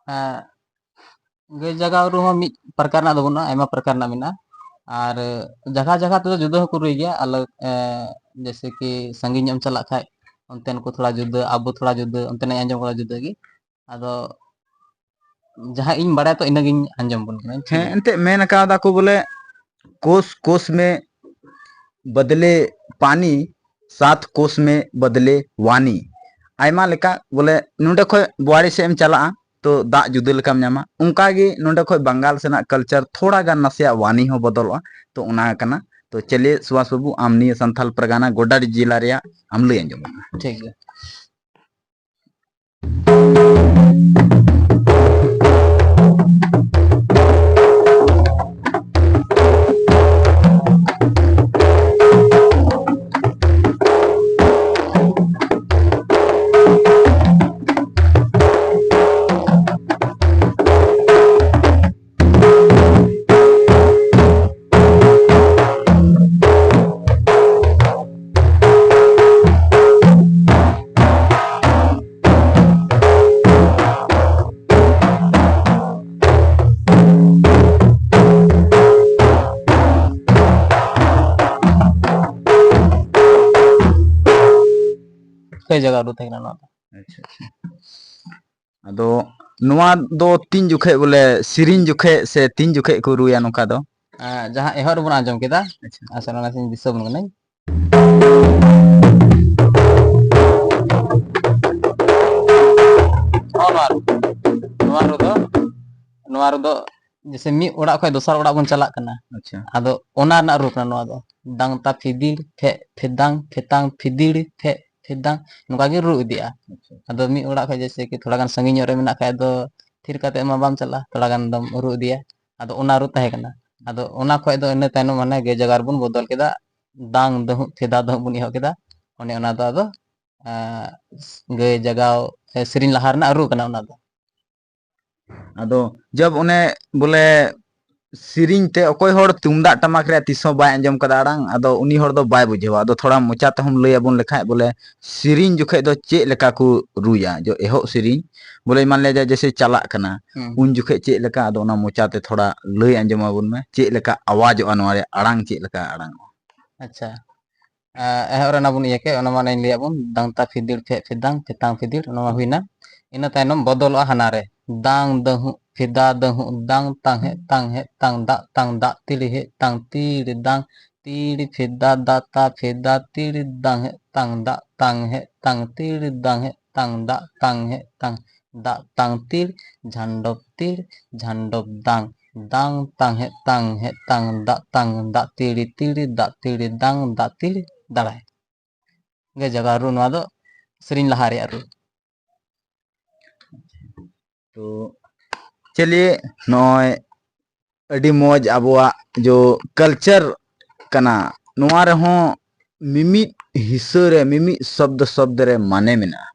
ᱦᱮᱸ, ᱜᱟᱹᱭ ᱡᱟᱜᱟᱣ ᱨᱩ ᱦᱚᱸ ᱢᱤᱫ ᱯᱨᱚᱠᱟᱨ ᱨᱮᱱᱟᱜ ᱫᱚ ᱵᱟᱹᱱᱩᱜᱼᱟ, ᱟᱭᱢᱟ ᱯᱨᱚᱠᱟᱨ ᱨᱮᱱᱟᱜ ᱢᱮᱱᱟᱜᱼᱟ᱾ ᱟᱨ ᱡᱟᱭᱜᱟ ᱡᱟᱭᱜᱟ ᱛᱮᱫᱚ ᱡᱩᱫᱟᱹ ᱦᱚᱸᱠᱚ ᱨᱩᱭ ᱜᱮᱭᱟ, ᱟᱞᱟᱜᱽ, ᱮ, ᱡᱮᱭᱥᱮ ᱠᱤ ᱥᱟᱺᱜᱤᱧ ᱧᱚᱜ ᱮᱢ ᱪᱟᱞᱟᱜ ᱠᱷᱟᱡ ᱚᱱᱛᱮᱱ ᱠᱚ ᱛᱷᱚᱲᱟ ᱡᱩᱫᱟᱹ, ᱟᱵᱚ ᱛᱷᱚᱲᱟ ᱡᱩᱫᱟᱹ, ᱚᱱᱛᱮᱱᱟᱜ ᱟᱸᱡᱚᱢ ᱠᱟᱫᱟ ᱡᱩᱫᱟᱹ ᱜᱮ᱾ ᱟᱫᱚ ᱡᱟᱦᱟᱸ ᱤᱧ ᱵᱟᱲᱟᱭᱟ ᱛᱚ ᱤᱱᱟᱹᱜᱤᱧ ᱟᱸᱡᱚᱢ ᱵᱚᱱ ᱠᱟᱱᱟ, ᱴᱷᱤᱠ ᱦᱮᱸ, ᱜᱮᱭᱟ? ᱮᱱᱛᱮᱫ ᱢᱮᱱ ᱟᱠᱟᱫᱟ ᱠᱚ ᱵᱚᱞᱮ, ᱠᱳᱥ ᱠᱳᱥ ᱢᱮ ᱵᱚᱫᱞᱮ ᱯᱟᱱᱤ, ᱥᱟᱛ ᱠᱳᱥ ᱢᱮ ᱵᱚᱫᱞᱮ ᱣᱟᱱᱤ᱾ ᱟᱭᱢᱟ ᱞᱮᱠᱟ ᱵᱚᱞᱮ, ᱱᱚᱰᱮ ᱠᱷᱚᱡ ᱵᱳᱣᱟᱲᱤ ᱥᱮᱫ ᱮᱢ ᱪᱟᱞᱟᱜᱼᱟ ᱛᱚ ᱫᱟᱜ ᱡᱩᱫᱟᱹ ᱞᱮᱠᱟᱢ ᱧᱟᱢᱟ, ᱚᱱᱠᱟ ᱜᱮ ᱱᱚᱰᱮ ᱠᱷᱚᱡ ᱵᱟᱝᱜᱟᱞ ᱥᱮᱱᱟᱜ ᱠᱟᱞᱪᱟᱨ ᱛᱷᱚᱲᱟ ᱜᱟᱱ ᱱᱟᱥᱮᱭᱟᱜ ᱣᱟᱱᱤ ᱦᱚᱸ ᱵᱚᱫᱚᱞᱚᱜᱼᱟ᱾ ᱛᱚ ᱚᱱᱟ ᱠᱟᱱᱟ᱾ ᱛᱚ ᱪᱟᱞᱤᱭᱮ ᱥᱩᱵᱷᱟᱥ ᱵᱟᱹᱵᱩ, ᱟᱢ ᱱᱤᱭᱟᱹ ᱥᱟᱱᱛᱷᱟᱞ ᱯᱟᱨᱜᱟᱱᱟ ᱜᱚᱰᱰᱟᱨᱤ ᱡᱮᱞᱟ ᱨᱮᱭᱟᱜ ᱟᱢ ᱞᱟᱹᱭ ᱟᱸᱡᱚᱢ ᱢᱮ᱾ ᱴᱷᱤᱠ ᱜᱮᱭᱟ᱾ ᱜᱟᱹᱭ ᱡᱟᱜᱟᱣ ᱨᱩ ᱛᱟᱦᱮᱸ ᱠᱟᱱᱟ ᱱᱚᱣᱟ ᱫᱚ᱾ ᱟᱪᱪᱷᱟ, ᱟᱪᱪᱷᱟ᱾ ᱟᱫᱚ ᱱᱚᱣᱟ ᱫᱚ ᱛᱤᱱ ᱡᱚᱠᱷᱮᱡ ᱵᱚᱞᱮ ᱥᱮᱨᱮᱧ ᱡᱚᱠᱷᱮᱡ ᱥᱮ ᱛᱤᱱ ᱡᱚᱠᱷᱮᱡ ᱠᱚ ᱨᱩᱭᱟ ᱱᱚᱝᱠᱟ ᱫᱚ? ᱟᱸ, ᱡᱟᱦᱟᱸ ᱮᱦᱚᱵ ᱨᱮᱵᱚᱱ ᱟᱸᱡᱚᱢ ᱠᱮᱫᱟ, ᱟᱪᱪᱷᱟ᱾ ᱟᱪᱪᱷᱟ, ᱚᱱᱟ ᱱᱟᱥᱮᱧ ᱫᱤᱥᱟᱹ ᱵᱚᱱ ᱠᱟᱹᱱᱟᱹᱧ᱾ ᱱᱚᱜᱼᱚ ᱱᱚᱣᱟ ᱨᱩ, ᱱᱚᱣᱟ ᱨᱩ ᱫᱚ, ᱱᱚᱣᱟ ᱨᱩ ᱫᱚ ᱡᱮᱥᱮ ᱢᱤᱫ ᱚᱲᱟᱜ ᱠᱷᱚᱱ ᱫᱚᱥᱟᱨ ᱚᱲᱟᱜ ᱵᱚᱱ ᱪᱟᱞᱟᱜ ᱠᱟᱱᱟ᱾ ᱟᱪᱪᱷᱟ᱾ ᱟᱫᱚ ᱚᱱᱟ ᱨᱮᱱᱟᱜ ᱨᱩ ᱠᱟᱱᱟ ᱱᱚᱣᱟ ᱫᱚ᱾ ᱫᱟᱝ ᱛᱟ ᱯᱷᱤᱫᱤᱲ ᱯᱷᱮᱜ ᱯᱷᱮᱫᱟᱝ ᱯᱷᱮᱛᱟᱝ ᱯᱷᱤᱫᱤᱲ ᱯᱷᱮᱜ ᱯᱷᱮᱫᱟᱝ, ᱱᱚᱝᱠᱟ ᱜᱮ ᱨᱩ ᱤᱫᱤᱜᱼᱟ᱾ ᱟᱪᱪᱷᱟ᱾ ᱟᱫᱚ ᱢᱤᱫ ᱚᱲᱟᱜ ᱠᱷᱚᱱ ᱡᱮᱥᱮ ᱠᱤ ᱛᱷᱚᱲᱟ ᱜᱟᱱ ᱥᱟᱺᱜᱤᱧ ᱧᱚᱜ ᱨᱮ ᱢᱮᱱᱟᱜ ᱠᱷᱟᱡ ᱫᱚ ᱛᱷᱤᱨ ᱠᱟᱛᱮ ᱢᱟ ᱵᱟᱢ ᱪᱟᱞᱟᱜᱼᱟ, ᱛᱷᱚᱲᱟ ᱜᱟᱱ ᱫᱚᱢ ᱨᱩ ᱤᱫᱤᱭᱟ᱾ ᱟᱫᱚ ᱚᱱᱟ ᱨᱩ ᱛᱟᱦᱮᱸ ᱠᱟᱱᱟ᱾ ᱟᱫᱚ ᱚᱱᱟ ᱠᱷᱚᱡ ᱫᱚ ᱤᱱᱟᱹ ᱛᱟᱭᱱᱚᱢ ᱢᱟᱱᱮ ᱜᱟᱹᱭ ᱡᱟᱜᱟᱣ ᱨᱮᱵᱚᱱ ᱵᱚᱫᱚᱞ ᱠᱮᱫᱟ, ᱫᱟᱝ ᱫᱟᱹᱦᱩᱜ ᱯᱷᱮᱫᱟ ᱫᱟᱹᱦᱩᱜ ᱵᱚᱱ ᱮᱦᱚᱵ ᱠᱮᱫᱟ᱾ ᱚᱱᱮ ᱚᱱᱟ ᱫᱚ ᱟᱫᱚ, ᱟᱸ, ᱜᱟᱹᱭ ᱡᱟᱜᱟᱣ ᱥᱮ ᱥᱮᱨᱮᱧ ᱞᱟᱦᱟ ᱨᱮᱱᱟᱜ ᱨᱩ ᱠᱟᱱᱟ ᱚᱱᱟ ᱫᱚ᱾ ᱟᱫᱚ ᱡᱟᱵ ᱚᱱᱮ ᱵᱚᱞᱮ ᱥᱮᱨᱮᱧ ᱛᱮ ᱚᱠᱚᱭ ᱦᱚᱲ ᱛᱩᱢᱫᱟᱜ ᱴᱟᱢᱟᱠ ᱨᱮᱭᱟᱜ ᱛᱤᱥ ᱦᱚᱸ ᱵᱟᱭ ᱟᱸᱡᱚᱢ ᱠᱟᱫᱟ ᱟᱲᱟᱝ, ᱟᱫᱚ ᱩᱱᱤ ᱦᱚᱲ ᱫᱚ ᱵᱟᱭ ᱵᱩᱡᱷᱟᱹᱣᱟ᱾ ᱟᱫᱚ ᱛᱷᱚᱲᱟ ᱢᱚᱪᱟ ᱛᱮᱦᱚᱸᱢ ᱞᱟᱹᱭ ᱟᱵᱚᱱ ᱞᱮᱠᱷᱟᱡ ᱵᱚᱞᱮ ᱥᱮᱨᱮᱧ ᱡᱚᱠᱷᱮᱡ ᱫᱚ ᱪᱮᱫ ᱞᱮᱠᱟ ᱠᱚ ᱨᱩᱭᱟ, ᱡᱚ ᱮᱦᱚᱵ ᱥᱮᱨᱮᱧ ᱵᱚᱞᱮ ᱢᱟᱱ ᱞᱮ ᱡᱟ ᱡᱮᱥᱮ ᱪᱟᱞᱟᱜ ᱠᱟᱱᱟ, ᱦᱩᱸ᱾ ᱩᱱ ᱡᱚᱠᱷᱮᱡ ᱪᱮᱫ ᱞᱮᱠᱟ, ᱟᱫᱚ ᱚᱱᱟ ᱢᱚᱪᱟ ᱛᱮ ᱛᱷᱚᱲᱟ ᱞᱟᱹᱭ ᱟᱸᱡᱚᱢ ᱟᱵᱚᱱ ᱢᱮ, ᱪᱮᱫ ᱞᱮᱠᱟ ᱟᱣᱟᱡᱚᱜᱼᱟ, ᱱᱚᱣᱟ ᱨᱮᱭᱟᱜ ᱟᱲᱟᱝ ᱪᱮᱫ ᱞᱮᱠᱟ ᱟᱲᱟᱝᱚᱜᱼᱟ? ᱟᱪᱪᱷᱟ, ᱟᱸ, ᱮᱦᱚᱵ ᱨᱮ ᱚᱱᱟ ᱵᱚᱱ ᱤᱭᱟᱹ ᱠᱮᱫ, ᱚᱱᱟ ᱢᱟᱱᱮᱧ ᱞᱟᱹᱭᱟᱫ ᱵᱚᱱ, ᱫᱟᱝ ᱛᱟ ᱯᱷᱤᱫᱤᱲ ᱯᱷᱮᱫ ᱯᱷᱮᱫᱟᱝ ᱯᱷᱮᱛᱟᱝ ᱯᱷᱤᱫᱤᱲ, ᱚᱱᱟ ᱢᱟ ᱦᱩᱭᱱᱟ᱾ ᱤᱱᱟᱹ ᱛᱟᱭᱱᱚᱢ ᱵᱚᱫᱚᱞᱚᱜᱼᱟ ᱦᱟᱱᱟ ᱨᱮ, ᱫᱟᱝ ᱫᱟᱹᱦᱩᱜ ᱯᱷᱮᱫᱟ ᱫᱟᱹᱦᱩᱜ ᱫᱟᱝ ᱛᱟᱝ ᱦᱮᱫ ᱛᱟᱝ ᱦᱮᱫ ᱛᱟᱝ ᱫᱟᱜ ᱛᱟᱝ ᱫᱟᱜ ᱛᱤᱲ ᱦᱮᱫ ᱛᱟᱝ ᱛᱤᱲ ᱫᱟᱝ ᱛᱤᱲ ᱯᱷᱮᱫᱟ ᱫᱟ ᱛᱟ ᱯᱷᱮᱫᱟ ᱛᱤᱲ ᱫᱟᱝ ᱦᱮᱫ ᱛᱟᱝ ᱫᱟᱜ ᱛᱟᱝ ᱦᱮᱫ ᱛᱟᱝ ᱛᱤᱲ ᱫᱟᱝ ᱦᱮᱫ ᱛᱟᱝ ᱫᱟᱜ ᱛᱟᱝ ᱦᱮᱫ ᱛᱟᱝ ᱫᱟᱜ ᱛᱟᱝ ᱛᱤᱲ ᱡᱷᱟᱱᱰᱚᱯ ᱛᱤᱲ ᱡᱷᱟᱱᱰᱚᱯ ᱫᱟᱝ ᱫᱟᱝ ᱛᱟᱝ ᱦᱮᱫ ᱛᱟᱝ ᱦᱮᱫ ᱛᱟᱝ ᱫᱟᱜ ᱛᱟᱝ ᱫᱟᱜ ᱛᱤᱲᱤ ᱛᱤᱲᱤ ᱫᱟᱜ ᱛᱤᱲᱤ ᱫᱟᱝ ᱫᱟᱜ ᱛᱤᱲᱤ ᱫᱟᱲᱟᱭ᱾ ᱜᱟᱹᱭ ᱡᱟᱜᱟᱣ ᱨᱩ, ᱱᱚᱣᱟ ᱫᱚ ᱥᱮᱨᱮᱧ ᱞᱟᱦᱟ ᱨᱮᱭᱟᱜ ᱨᱩ᱾ ᱛᱚ ᱪᱟᱞᱤᱭᱮ, ᱱᱚᱜᱼᱚᱭ ᱟᱹᱰᱤ ᱢᱚᱡᱽ ᱟᱵᱚᱣᱟᱜ ᱡᱚ culture ᱠᱟᱱᱟ, ᱱᱚᱣᱟ ᱨᱮᱦᱚᱸ ᱢᱤᱢᱤᱫ ᱦᱤᱥᱟᱹ ᱨᱮ, ᱢᱤᱢᱤᱫ ᱥᱚᱵᱫᱚ ᱥᱚᱵᱫᱚ ᱨᱮ ᱢᱟᱱᱮ ᱢᱮᱱᱟᱜᱼᱟ᱾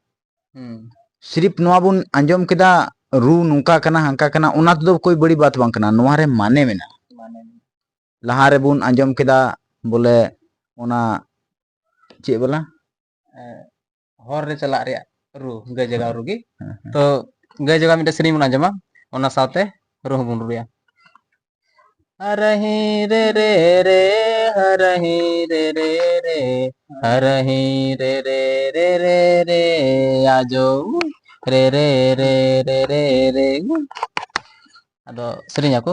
ᱦᱩᱸ᱾ ᱥᱤᱨᱤᱯ ᱱᱚᱣᱟ ᱵᱚᱱ ᱟᱸᱡᱚᱢ ᱠᱮᱫᱟ, ᱨᱩ ᱱᱚᱝᱠᱟ ᱠᱟᱱᱟ, ᱦᱟᱝᱠᱟ ᱠᱟᱱᱟ, ᱚᱱᱟ ᱛᱮᱫᱚ ᱠᱳᱭ ᱵᱟᱹᱲᱤ ᱵᱟᱛ ᱵᱟᱝ ᱠᱟᱱᱟ, ᱱᱚᱣᱟ ᱨᱮ ᱢᱟᱱᱮ ᱢᱮᱱᱟᱜᱼᱟ᱾ ᱢᱟᱱᱮ ᱢᱮᱱᱟᱜᱼᱟ᱾ ᱞᱟᱦᱟ ᱨᱮᱵᱚᱱ ᱟᱸᱡᱚᱢ ᱠᱮᱫᱟ ᱵᱚᱞᱮ ᱚᱱᱟ ᱪᱮᱫ ᱵᱚᱞᱟ? ᱮ, ᱦᱚᱨ ᱨᱮ ᱪᱟᱞᱟᱜ ᱨᱮᱭᱟᱜ ᱨᱩ, ᱜᱟᱹᱭ ᱡᱟᱜᱟᱣ ᱨᱩ ᱜᱮ᱾ ᱦᱮᱸ, ᱦᱮᱸ᱾ ᱛᱚ ᱜᱟᱹᱭ ᱡᱟᱜᱟᱣ ᱢᱤᱫᱴᱮᱱ ᱥᱮᱨᱮᱧ ᱵᱚᱱ ᱟᱸᱡᱚᱢᱟ, ᱚᱱᱟ ᱥᱟᱶᱛᱮ ᱨᱩ ᱦᱚᱸᱵᱚᱱ ᱨᱩᱭᱟ᱾ ᱦᱟᱨᱟᱦᱤ ᱨᱮ ᱨᱮ ᱨᱮ, ᱦᱟᱨᱟᱦᱤ ᱨᱮ ᱨᱮ ᱨᱮ, ᱦᱟᱨᱟᱦᱤ ᱨᱮ ᱨᱮ ᱨᱮ ᱨᱮ ᱨᱮ, ᱟᱡᱳ ᱨᱮ ᱨᱮ ᱨᱮ ᱨᱮ ᱨᱮ ᱨᱮ᱾ ᱟᱫᱚ ᱥᱮᱨᱮᱧ ᱟᱠᱚ᱾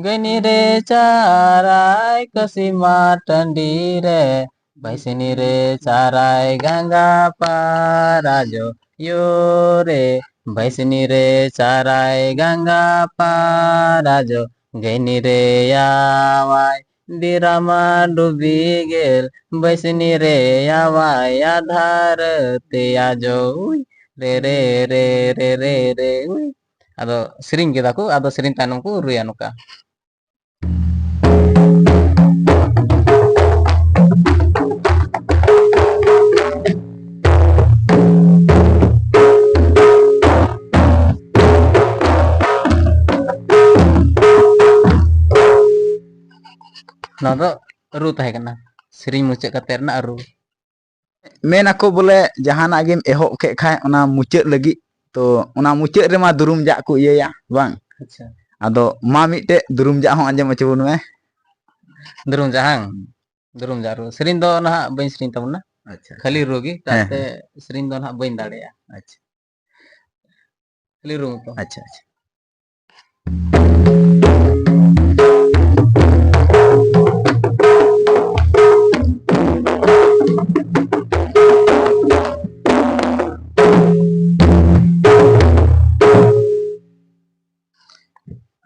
ᱜᱟᱹᱭᱱᱤ ᱨᱮ ᱪᱟᱨᱟᱭ ᱠᱟᱹᱥᱤ ᱢᱟ ᱴᱟᱺᱰᱤ ᱨᱮ, ᱵᱟᱭᱥᱤᱱᱤ ᱨᱮ ᱪᱟᱨᱟᱭ ᱜᱟᱸᱜᱟ ᱯᱟᱨ, ᱟᱡᱳ ᱭᱳ ᱨᱮ, ᱵᱟᱭᱥᱤᱱᱤ ᱨᱮ ᱪᱟᱨᱟᱭ ᱜᱟᱸᱜᱟ ᱯᱟᱨ, ᱟᱡᱳ ᱜᱟᱹᱭᱱᱤ ᱨᱮ ᱭᱟᱣᱟᱭ ᱰᱤᱨᱟᱢᱟ ᱰᱩᱵᱤ ᱜᱮᱞ, ᱵᱟᱭᱥᱤᱱᱤ ᱨᱮ ᱭᱟᱣᱟᱭ ᱟᱫᱷᱟᱨ ᱛᱮ, ᱟᱡᱳ ᱩᱭ ᱨᱮ ᱨᱮ ᱨᱮ ᱨᱮ ᱨᱮ ᱨᱮ ᱩᱭ᱾ ᱟᱫᱚ ᱥᱮᱨᱮᱧ ᱠᱮᱫᱟ ᱠᱚ, ᱟᱫᱚ ᱥᱮᱨᱮᱧ ᱛᱟᱭᱱᱚᱢ ᱠᱚ ᱨᱩᱭᱟ ᱱᱚᱝᱠᱟ᱾ ᱱᱚᱣᱟ ᱫᱚ ᱨᱩ ᱛᱟᱦᱮᱸ ᱠᱟᱱᱟ, ᱥᱮᱨᱮᱧ ᱢᱩᱪᱟᱹᱫ ᱠᱟᱛᱮ ᱨᱮᱱᱟᱜ ᱨᱩ᱾ ᱢᱮᱱ ᱟᱠᱚ ᱵᱚᱞᱮ ᱡᱟᱦᱟᱱᱟᱜ ᱜᱮᱢ ᱮᱦᱚᱵ ᱠᱮᱫ ᱠᱷᱟᱡ ᱚᱱᱟ ᱢᱩᱪᱟᱹᱫ ᱞᱟᱹᱜᱤᱫ, ᱛᱚ ᱚᱱᱟ ᱢᱩᱪᱟᱹᱫ ᱨᱮᱢᱟ ᱫᱩᱨᱩᱢ ᱡᱟᱜ ᱠᱚ ᱤᱭᱟᱹᱭᱟ, ᱵᱟᱝ? ᱟᱪᱪᱷᱟ᱾ ᱟᱫᱚ ᱢᱟ ᱢᱤᱫᱴᱮᱡ ᱫᱩᱨᱩᱢ ᱡᱟᱜ ᱦᱚᱸ ᱟᱸᱡᱚᱢ ᱦᱚᱪᱚ ᱵᱚᱱ ᱢᱮ᱾ ᱫᱩᱨᱩᱢ ᱡᱟᱜ, ᱦᱟᱝ? ᱫᱩᱨᱩᱢ ᱡᱟᱜ ᱨᱩ᱾ ᱥᱮᱨᱮᱧ ᱫᱚ ᱱᱟᱦᱟᱜ ᱵᱟᱹᱧ ᱥᱮᱨᱮᱧ ᱛᱟᱵᱚᱱᱟ᱾ ᱟᱪᱪᱷᱟ, ᱠᱷᱟᱹᱞᱤ ᱟᱪᱪᱷᱟ᱾ ᱨᱩ ᱜᱮ, ᱦᱮᱸ, ᱛᱟᱛᱮ ᱦᱮᱸ᱾ ᱥᱮᱨᱮᱧ ᱫᱚ ᱱᱟᱦᱟᱜ ᱵᱟᱹᱧ ᱫᱟᱲᱮᱭᱟᱜᱼᱟ᱾ ᱟᱪᱪᱷᱟ᱾ ᱠᱷᱟᱹᱞᱤ ᱨᱩ ᱢᱚᱛᱚ᱾ ᱟᱪᱪᱷᱟ, ᱟᱪᱪᱷᱟ᱾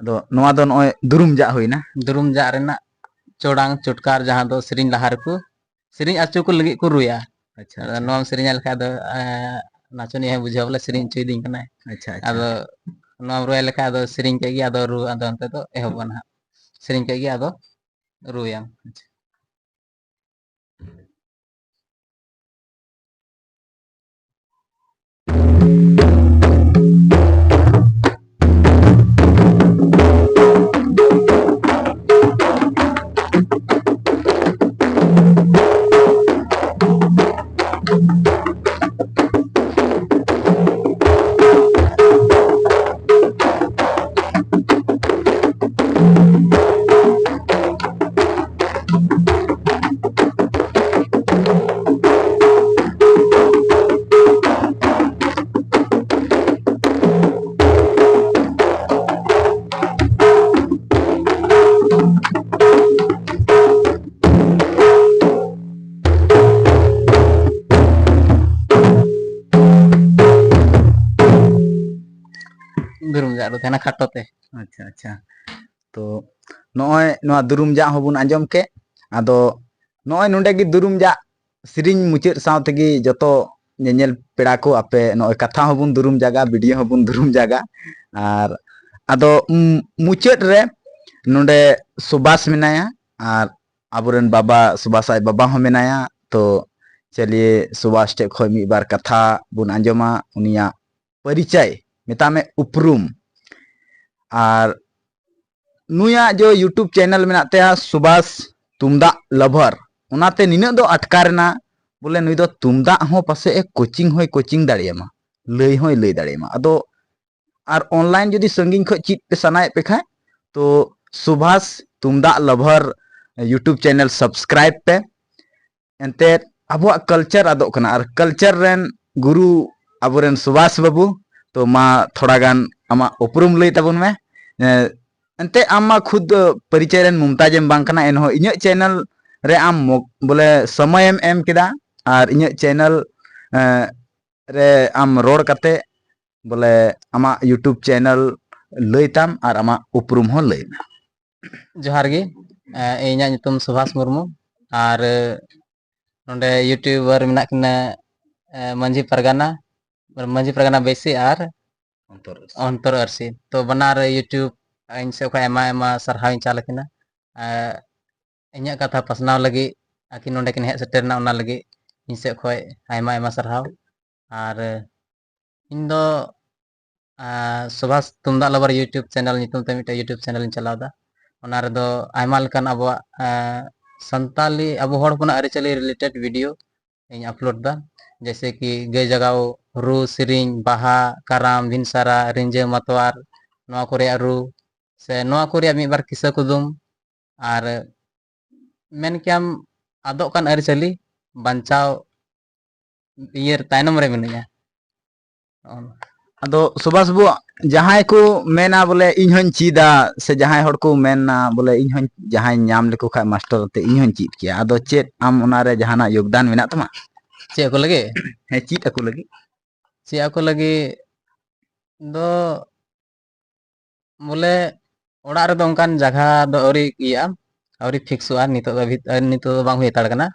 ᱟᱫᱚ ᱱᱚᱣᱟ ᱫᱚ ᱱᱚᱜᱼᱚᱭ ᱫᱩᱨᱩᱢ ᱡᱟᱜ ᱦᱩᱭᱱᱟ᱾ ᱫᱩᱨᱩᱢ ᱡᱟᱜ ᱨᱮᱱᱟᱜ ᱪᱚᱲᱟᱝ ᱪᱚᱴᱠᱟᱨ, ᱡᱟᱦᱟᱸ ᱫᱚ ᱥᱮᱨᱮᱧ ᱞᱟᱦᱟ ᱨᱮᱠᱚ ᱥᱮᱨᱮᱧ ᱟᱪᱚ ᱠᱚ ᱞᱟᱹᱜᱤᱫ ᱠᱚ ᱨᱩᱭᱟ᱾ ᱟᱪᱪᱷᱟ, ᱟᱫᱚ ᱟᱪᱪᱷᱟ᱾ ᱱᱚᱣᱟᱢ ᱥᱮᱨᱮᱧᱟ ᱞᱮᱠᱷᱟᱡ ᱫᱚ, ᱮᱸ, ᱱᱟᱪᱚᱱᱤᱭᱟᱹ ᱦᱚᱸᱭ ᱵᱩᱡᱷᱟᱹᱣᱟ ᱵᱚᱞᱮ ᱥᱮᱨᱮᱧ ᱚᱪᱚᱭᱮᱫᱤᱧ ᱠᱟᱱᱟᱭ᱾ ᱟᱪᱪᱷᱟ, ᱟᱪᱪᱷᱟ᱾ ᱟᱫᱚ ᱱᱚᱣᱟᱢ ᱨᱩᱭᱟ ᱞᱮᱠᱷᱟᱡ ᱟᱫᱚ ᱥᱮᱨᱮᱧ ᱠᱮᱫ ᱜᱮ, ᱟᱫᱚ ᱨᱩ ᱟᱫᱚ ᱚᱱᱛᱮ ᱫᱚ ᱮᱦᱚᱵᱚᱜᱼᱟ ᱱᱟᱦᱟᱜ᱾ ᱥᱮᱨᱮᱧ ᱠᱮᱫ ᱜᱮ ᱟᱫᱚ ᱨᱩᱭᱟᱢ᱾ ᱟᱪᱪᱷᱟ᱾ ᱫᱩᱨᱩᱢ ᱡᱟᱜ ᱨᱩ ᱛᱟᱦᱮᱱᱟ ᱠᱷᱟᱴᱚ ᱛᱮ᱾ ᱟᱪᱪᱷᱟ, ᱟᱪᱪᱷᱟ᱾ ᱛᱚ ᱱᱚᱜᱼᱚᱭ ᱱᱚᱣᱟ ᱫᱩᱨᱩᱢ ᱡᱟᱜ ᱦᱚᱸᱵᱚᱱ ᱟᱸᱡᱚᱢ ᱠᱮᱫ, ᱟᱫᱚ ᱱᱚᱜᱼᱚᱭ ᱱᱚᱰᱮ ᱜᱮ ᱫᱩᱨᱩᱢ ᱡᱟᱜ ᱥᱮᱨᱮᱧ ᱢᱩᱪᱟᱹᱫ ᱥᱟᱶ ᱛᱮᱜᱮ ᱡᱚᱛᱚ ᱧᱮᱧᱮᱞ ᱯᱮᱲᱟ ᱠᱚ ᱟᱯᱮ ᱱᱚᱜᱼᱚᱭ ᱠᱟᱛᱷᱟ ᱦᱚᱸᱵᱚᱱ ᱫᱩᱨᱩᱢ ᱡᱟᱜᱟ, ᱵᱷᱤᱰᱤᱭᱳ ᱦᱚᱸᱵᱚᱱ ᱫᱩᱨᱩᱢ ᱡᱟᱜᱟ᱾ ᱟᱨ ᱟᱫᱚ ᱢᱩ-, ᱢᱩᱪᱟᱹᱫ ᱨᱮ ᱱᱚᱰᱮ ᱥᱩᱵᱟᱥ ᱢᱮᱱᱟᱭᱟ ᱟᱨ ᱟᱵᱚᱨᱮᱱ ᱵᱟᱵᱟ, ᱥᱩᱵᱟᱥ ᱟᱡ ᱵᱟᱵᱟ ᱦᱚᱸ ᱢᱮᱱᱟᱭᱟ᱾ ᱛᱚ ᱪᱟᱞᱤᱭᱮ ᱥᱩᱵᱟᱥ ᱴᱷᱮᱡ ᱠᱷᱚᱡ ᱢᱤᱫ ᱵᱟᱨ ᱠᱟᱛᱷᱟ ᱵᱚᱱ ᱟᱸᱡᱚᱢᱟ, ᱩᱱᱤᱭᱟᱜ ᱯᱚᱨᱤᱪᱚᱭ, ᱢᱮᱛᱟᱜ ᱢᱮ ᱩᱯᱨᱩᱢ᱾ ᱟᱨ ᱱᱩᱭᱟᱜ ᱡᱮ YouTube ᱪᱮᱱᱮᱞ ᱢᱮᱱᱟᱜ ᱛᱟᱭᱟ ᱥᱩᱵᱟᱥ ᱛᱩᱢᱫᱟᱜ ᱞᱟᱵᱷᱟᱨ, ᱚᱱᱟᱛᱮ ᱱᱤᱱᱟᱹᱜ ᱫᱚ ᱟᱴᱠᱟᱨ ᱮᱱᱟ, ᱵᱚᱞᱮ ᱱᱩᱭ ᱫᱚ ᱛᱩᱢᱫᱟᱜ ᱦᱚᱸ ᱯᱟᱥᱮᱡ ᱮ ᱠᱳᱪᱤᱝ ᱦᱚᱸᱭ ᱠᱳᱪᱤᱝ ᱫᱟᱲᱮᱭᱟᱢᱟ, ᱞᱟᱹᱭ ᱦᱚᱸᱭ ᱞᱟᱹᱭ ᱫᱟᱲᱮᱭᱟᱢᱟ᱾ ᱟᱫᱚ ᱟᱨ ᱚᱱᱞᱟᱭᱤᱱ ᱡᱩᱫᱤ ᱥᱟᱺᱜᱤᱧ ᱠᱷᱚᱡ ᱪᱮᱫ ᱯᱮ ᱥᱟᱱᱟᱭᱮᱫ ᱯᱮ ᱠᱷᱟᱡ, ᱛᱚ ᱥᱩᱵᱷᱟᱥ ᱛᱩᱢᱫᱟᱜ ᱞᱟᱵᱷᱟᱨ YouTube ᱪᱮᱱᱮᱞ ᱥᱟᱵᱥᱠᱨᱟᱭᱤᱵ ᱯᱮ᱾ ᱮᱱᱛᱮᱫ ᱟᱵᱚᱣᱟᱜ ᱠᱟᱞᱪᱟᱨ ᱟᱫᱚᱜ ᱠᱟᱱᱟ, ᱟᱨ ᱠᱟᱞᱪᱟᱨ ᱨᱮᱱ ᱜᱩᱨᱩ ᱟᱵᱚᱨᱮᱱ ᱥᱩᱵᱷᱟᱥ ᱵᱟᱹᱵᱩ, ᱛᱚ ᱢᱟ ᱛᱷᱚᱲᱟ ᱜᱟᱱ ᱟᱢᱟᱜ ᱩᱯᱨᱩᱢ ᱞᱟᱹᱭ ᱛᱟᱵᱚᱱ ᱢᱮ᱾ ᱮ, ᱮᱱᱛᱮᱫ ᱟᱢ ᱢᱟ ᱠᱷᱩᱫ ᱯᱚᱨᱤᱪᱚᱭ ᱨᱮᱱ ᱢᱩᱢᱛᱟᱡ ᱮᱢ ᱵᱟᱝ ᱠᱟᱱᱟ, ᱮᱱᱦᱚᱸ ᱤᱧᱟᱹᱜ ᱪᱮᱱᱮᱞ ᱨᱮ ᱟᱢ ᱢᱚ-, ᱵᱚᱞᱮ ᱥᱚᱢᱚᱭᱮᱢ ᱮᱢ ᱠᱮᱫᱟ, ᱟᱨ ᱤᱧᱟᱹᱜ ᱪᱮᱱᱮᱞ, ᱮ, ᱨᱮ ᱟᱢ ᱨᱚᱲ ᱠᱟᱛᱮ ᱵᱚᱞᱮ ᱟᱢᱟᱜ YouTube ᱪᱮᱱᱮᱞ ᱞᱟᱹᱭ ᱛᱟᱢ ᱟᱨ ᱟᱢᱟᱜ ᱩᱯᱨᱩᱢ ᱦᱚᱸ ᱞᱟᱹᱭ ᱢᱮ᱾ ᱡᱚᱦᱟᱨ ᱜᱮ, ᱮ, ᱤᱧᱟᱹᱜ ᱧᱩᱛᱩᱢ ᱥᱩᱵᱷᱟᱥ ᱢᱩᱨᱢᱩ, ᱟᱨ, ᱮ, ᱱᱚᱰᱮ YouTuber ᱢᱮᱱᱟᱜ ᱠᱤᱱᱟ, ᱮ, ᱢᱟᱹᱡᱷᱤ ᱯᱟᱨᱜᱟᱱᱟ, ᱢᱟᱹᱡᱷᱤ ᱯᱟᱨᱜᱟᱱᱟ ᱵᱮᱥᱤ ᱟᱨ ᱚᱱᱛᱚᱨ ᱟᱹᱨᱥᱤ᱾ ᱚᱱᱛᱚᱨ ᱟᱹᱨᱥᱤ᱾ ᱛᱚ ᱵᱟᱱᱟᱨ YouTube ᱤᱧ ᱥᱮᱫ ᱠᱷᱚᱱ ᱟᱭᱢᱟ ᱟᱭᱢᱟ ᱥᱟᱨᱦᱟᱣ ᱤᱧ ᱪᱟᱞ ᱟᱹᱠᱤᱱᱟ᱾ ᱮ, ᱤᱧᱟᱹᱜ ᱠᱟᱛᱷᱟ ᱯᱟᱥᱱᱟᱣ ᱞᱟᱹᱜᱤᱫ ᱟᱹᱠᱤᱱ ᱱᱚᱰᱮ ᱠᱤᱱ ᱦᱮᱡ ᱥᱮᱴᱮᱨ ᱮᱱᱟ, ᱚᱱᱟ ᱞᱟᱹᱜᱤᱫ ᱤᱧ ᱥᱮᱫ ᱠᱷᱚᱱ ᱟᱭᱢᱟ ᱟᱭᱢᱟ ᱥᱟᱨᱦᱟᱣ᱾ ᱟᱨ, ᱮ, ᱤᱧ ᱫᱚ, ᱮ, ᱥᱩᱵᱷᱟᱥ ᱛᱩᱢᱫᱟᱜ ᱞᱟᱵᱟᱨ YouTube ᱪᱮᱱᱮᱞ ᱧᱩᱛᱩᱢ ᱛᱮ ᱢᱤᱫᱴᱮᱡ YouTube ᱪᱮᱱᱮᱞ ᱤᱧ ᱪᱟᱞᱟᱣ ᱮᱫᱟ᱾ ᱚᱱᱟ ᱨᱮᱫᱚ ᱟᱭᱢᱟ ᱞᱮᱠᱟᱱ ᱟᱵᱚᱣᱟᱜ, ᱮ, ᱥᱟᱱᱛᱟᱞᱤ, ᱟᱵᱚ ᱦᱚᱲ ᱦᱚᱯᱚᱱᱟᱜ ᱟᱹᱨᱤᱪᱟᱹᱞᱤ related video ᱤᱧ upload ᱮᱫᱟ, ᱡᱮᱭᱥᱮ ᱠᱤ ᱜᱟᱹᱭ ᱡᱟᱜᱟᱣ, ᱨᱩ ᱥᱮᱨᱮᱧ, ᱵᱟᱦᱟ, ᱠᱟᱨᱟᱢ, ᱵᱷᱤᱱᱥᱟᱨᱟ, ᱨᱤᱸᱡᱟᱹ, ᱢᱟᱛᱣᱟᱨ, ᱱᱚᱣᱟ ᱠᱚ ᱨᱮᱭᱟᱜ ᱨᱩ, ᱥᱮ ᱱᱚᱣᱟ ᱠᱚ ᱨᱮᱭᱟᱜ ᱢᱤᱫ ᱵᱟᱨ ᱠᱤᱥᱟᱹ ᱠᱩᱫᱩᱢ, ᱟᱨ ᱢᱮᱱ ᱠᱮᱭᱟᱢ ᱟᱫᱚᱜ ᱠᱟᱱ ᱟᱹᱨᱤᱪᱟᱹᱞᱤ ᱵᱟᱧᱪᱟᱣ ᱤᱭᱟᱹ ᱛᱟᱭᱱᱚᱢ ᱨᱮ ᱢᱤᱱᱟᱹᱧᱟ᱾ ᱱᱚᱜᱼᱚ ᱱᱚᱣᱟ᱾ ᱟᱫᱚ ᱥᱩᱵᱷᱟᱥ ᱵᱟᱹᱵᱩ, ᱡᱟᱦᱟᱸᱭ ᱠᱚ ᱢᱮᱱᱟ ᱵᱚᱞᱮ ᱤᱧ ᱦᱚᱧ ᱪᱮᱫᱟ, ᱥᱮ ᱡᱟᱦᱟᱸᱭ ᱦᱚᱲ ᱠᱚ ᱢᱮᱱᱟ ᱵᱚᱞᱮ ᱤᱧ ᱦᱚᱧ, ᱡᱟᱦᱟᱸᱭ ᱧᱟᱢ ᱞᱮᱠᱚ ᱠᱷᱟᱡ ᱢᱟᱥᱴᱟᱨ ᱛᱮ ᱤᱧ ᱦᱚᱧ ᱪᱮᱫ ᱠᱮᱭᱟ, ᱟᱫᱚ ᱪᱮᱫ ᱟᱢ ᱚᱱᱟᱨᱮ ᱡᱟᱦᱟᱱᱟᱜ ᱭᱳᱜᱽᱫᱟᱱ ᱢᱮᱱᱟᱜ ᱛᱟᱢᱟ? ᱪᱮᱫ ᱟᱠᱚ ᱞᱟᱹᱜᱤᱫ? ᱦᱮᱸ, ᱪᱮᱫ ᱟᱠᱚ ᱞᱟᱹᱜᱤᱫ᱾ ᱪᱮᱫ ᱟᱠᱚ ᱞᱟᱹᱜᱤᱫ ᱫᱚ ᱵᱚᱞᱮ ᱚᱲᱟᱜ ᱨᱮᱫᱚ ᱚᱱᱠᱟᱱ ᱡᱟᱭᱜᱟ ᱫᱚ ᱟᱹᱣᱨᱤ ᱤᱭᱟᱹᱜᱼᱟ, ᱟᱹᱣᱨᱤ ᱯᱷᱤᱠᱥᱚᱜᱼᱟ ᱱᱤᱛᱚᱜ ᱫᱚ ᱦᱟᱹᱵᱤᱡ, ᱟᱨ ᱱᱤᱛᱚᱜ ᱫᱚ ᱵᱟᱝ ᱦᱩᱭ ᱦᱟᱛᱟᱲ ᱠᱟᱱᱟ᱾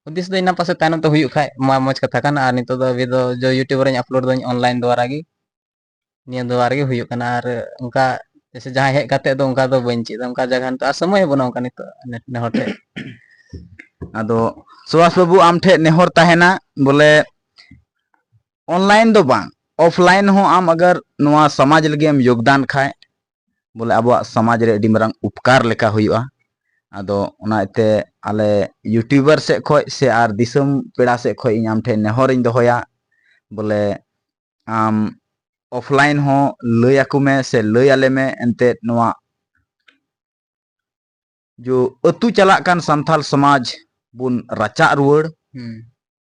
ᱦᱩᱫᱤᱥ ᱫᱚ ᱤᱧ ᱯᱟᱥᱮ ᱛᱟᱭᱱᱚᱢ ᱛᱮ ᱦᱩᱭᱩᱜ ᱠᱷᱟᱡ ᱢᱟ ᱢᱚᱡᱽ ᱠᱟᱛᱷᱟ ᱠᱟᱱᱟ, ᱟᱨ ᱱᱤᱛᱚᱜ ᱫᱚ ᱦᱟᱹᱵᱤᱡ ᱫᱚ ᱡᱚ YouTube ᱨᱮᱧ ᱟᱯᱞᱳᱰ ᱫᱟᱹᱧ ᱚᱱᱞᱟᱭᱤᱱ ᱫᱚᱣᱟᱨᱟ ᱜᱮ, ᱱᱤᱭᱟᱹ ᱫᱚᱣᱟᱨᱟ ᱜᱮ ᱦᱩᱭᱩᱜ ᱠᱟᱱᱟ᱾ ᱟᱨ ᱚᱱᱠᱟ ᱡᱮᱭᱥᱮ ᱡᱟᱦᱟᱸᱭ ᱦᱮᱡ ᱠᱟᱛᱮ ᱫᱚ ᱚᱱᱠᱟ ᱫᱚ ᱵᱟᱹᱧ ᱪᱮᱫ ᱫᱟ, ᱚᱱᱠᱟ ᱡᱟᱭᱜᱟ ᱱᱤᱛᱚᱜ ᱟᱨ ᱥᱚᱢᱚᱭ ᱦᱚᱸ ᱵᱟᱹᱱᱩᱜᱼᱟ ᱚᱱᱠᱟ ᱱᱤᱛᱚᱜ ᱱᱮ- ᱱᱮ ᱦᱚᱲ ᱴᱷᱮᱡ᱾ ᱟᱫᱚ ᱥᱩᱵᱷᱟᱥ ᱵᱟᱹᱵᱩ, ᱟᱢ ᱴᱷᱮᱡ ᱱᱮᱦᱚᱨ ᱛᱟᱦᱮᱱᱟ, ᱵᱚᱞᱮ ᱚᱱᱞᱟᱭᱤᱱ ᱫᱚ ᱵᱟᱝ, ᱚᱯᱷᱞᱟᱭᱤᱱ ᱦᱚᱸ ᱟᱢ ᱟᱜᱟᱨ ᱱᱚᱣᱟ ᱥᱚᱢᱟᱡᱽ ᱞᱟᱹᱜᱤᱫ ᱮᱢ ᱭᱳᱜᱽᱫᱟᱱ ᱠᱷᱟᱡ, ᱵᱚᱞᱮ ᱟᱵᱚᱣᱟᱜ ᱥᱚᱢᱟᱡᱽ ᱨᱮ ᱟᱹᱰᱤ ᱢᱟᱨᱟᱝ ᱩᱯᱠᱟᱨ ᱞᱮᱠᱟ ᱦᱩᱭᱩᱜᱼᱟ᱾ ᱟᱫᱚ ᱚᱱᱟ ᱤᱭᱟᱹᱛᱮ ᱟᱞᱮ ᱭᱩᱴᱩᱵᱟᱨ ᱥᱮᱫ ᱠᱷᱚᱡ ᱥᱮ ᱟᱨ ᱫᱤᱥᱚᱢ ᱯᱮᱲᱟ ᱥᱮᱫ ᱠᱷᱚᱡ ᱤᱧ ᱟᱢ ᱴᱷᱮᱱ ᱱᱮᱦᱚᱨᱤᱧ ᱫᱚᱦᱚᱭᱟ, ᱵᱚᱞᱮ ᱟᱢ ᱚᱯᱷᱞᱟᱭᱤᱱ ᱦᱚᱸ ᱞᱟᱹᱭ ᱟᱠᱚ ᱢᱮ ᱥᱮ ᱞᱟᱹᱭ ᱟᱞᱮ ᱢᱮ, ᱮᱱᱛᱮᱫ ᱱᱚᱣᱟ ᱡᱚ ᱟᱹᱛᱩ ᱪᱟᱞᱟᱜ ᱠᱟᱱ ᱥᱟᱱᱛᱟᱞ ᱥᱚᱢᱟᱡᱽ ᱵᱚᱱ ᱨᱟᱪᱟᱜ ᱨᱩᱣᱟᱹᱲ᱾ ᱦᱩᱸ᱾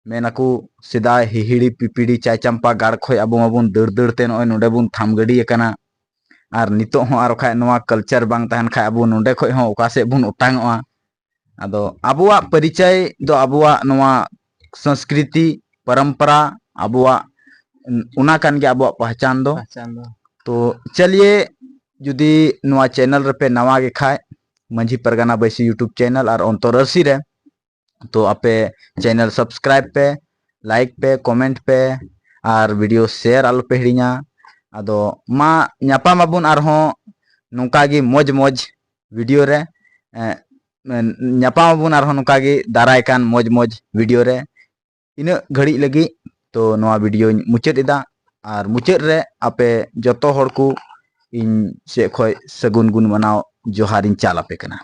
ᱢᱮᱱ ᱟᱠᱚ ᱥᱮᱫᱟᱭ ᱦᱤᱦᱤᱲᱤ ᱯᱤᱯᱤᱲᱤ ᱪᱟᱭᱪᱟᱢᱯᱟ ᱜᱟᱲ ᱠᱷᱚᱡ ᱟᱵᱚ ᱢᱟᱵᱚᱱ ᱫᱟᱹᱲ ᱫᱟᱹᱲ ᱛᱮ ᱱᱚᱜᱼᱚᱭ ᱱᱚᱰᱮ ᱵᱚᱱ ᱛᱷᱟᱢ ᱜᱟᱹᱰᱤ ᱟᱠᱟᱱᱟ᱾ ᱟᱨ ᱱᱤᱛᱚᱜ ᱦᱚᱸ ᱟᱨ ᱵᱟᱠᱷᱟᱡ ᱱᱚᱣᱟ ᱠᱟᱞᱪᱟᱨ ᱵᱟᱝ ᱛᱟᱦᱮᱱ ᱠᱷᱟᱡ ᱟᱵᱚ ᱱᱚᱰᱮ ᱠᱷᱚᱡ ᱦᱚᱸ ᱚᱠᱟ ᱥᱮᱫ ᱵᱚᱱ ᱚᱴᱟᱝᱚᱜᱼᱟ? ᱟᱫᱚ ᱟᱵᱚᱣᱟᱜ ᱯᱚᱨᱤᱪᱚᱭ ᱫᱚ ᱟᱵᱚᱣᱟᱜ ᱱᱚᱣᱟ ᱥᱚᱝᱥᱠᱨᱤᱛᱤ, ᱯᱚᱨᱚᱢᱯᱚᱨᱟ, ᱟᱵᱚᱣᱟᱜ ᱚᱱᱟ ᱠᱟᱱ ᱜᱮᱭᱟ ᱟᱵᱚᱣᱟᱜ ᱯᱟᱦᱪᱟᱱ ᱫᱚ᱾ ᱯᱟᱦᱪᱟᱱ ᱫᱚ᱾ ᱛᱚ ᱪᱟᱞᱤᱭᱮ, ᱡᱩᱫᱤ ᱱᱚᱣᱟ ᱪᱮᱱᱮᱞ ᱨᱮᱯᱮ ᱱᱟᱣᱟ ᱜᱮ ᱠᱷᱟᱡ, ᱢᱟᱹᱡᱷᱤ ᱯᱟᱨᱜᱟᱱᱟ ᱵᱟᱹᱭᱥᱤ ᱭᱩᱴᱩᱵᱽ ᱪᱮᱱᱮᱞ ᱟᱨ ᱚᱱᱛᱚᱨ ᱟᱹᱨᱥᱤ ᱨᱮ, ᱛᱚ ᱟᱯᱮ ᱪᱮᱱᱮᱞ ᱥᱟᱵᱥᱠᱨᱟᱭᱤᱵ ᱯᱮ, ᱞᱟᱭᱤᱠ ᱯᱮ, ᱠᱚᱢᱮᱱᱴ ᱯᱮ ᱟᱨ ᱵᱷᱤᱰᱤᱭᱳ ᱥᱮᱭᱟᱨ ᱟᱞᱚᱯᱮ ᱦᱤᱲᱤᱧᱟ᱾ ᱟᱫᱚ ᱢᱟ ᱧᱟᱯᱟᱢ ᱟᱵᱚᱱ ᱟᱨᱦᱚᱸ ᱱᱚᱝᱠᱟ ᱜᱮ ᱢᱚᱡᱽ ᱢᱚᱡᱽ ᱵᱷᱤᱰᱤᱭᱳ ᱨᱮ, ᱮᱸ, ᱧᱟᱯᱟᱢ ᱟᱵᱚᱱ ᱟᱨᱦᱚᱸ ᱱᱚᱝᱠᱟ ᱜᱮ ᱫᱟᱨᱟᱭ ᱠᱟᱱ ᱢᱚᱡᱽ ᱢᱚᱡᱽ ᱵᱷᱤᱰᱤᱭᱳ ᱨᱮ᱾ ᱤᱱᱟᱹᱜ ᱜᱷᱟᱹᱲᱤᱡ ᱞᱟᱹᱜᱤᱫ ᱛᱚ ᱱᱚᱣᱟ ᱵᱷᱤᱰᱤᱭᱳᱧ ᱢᱩᱪᱟᱹᱫ ᱮᱫᱟ, ᱟᱨ ᱢᱩᱪᱟᱹᱫ ᱨᱮ ᱟᱯᱮ ᱡᱚᱛᱚ ᱦᱚᱲ ᱠᱚ ᱤᱧ ᱥᱮᱫ ᱠᱷᱚᱡ ᱥᱟᱹᱜᱩᱱ ᱜᱩᱱ ᱢᱟᱱᱟᱣ ᱡᱚᱦᱟᱨᱤᱧ ᱪᱟᱞ ᱟᱯᱮ ᱠᱟᱱᱟ᱾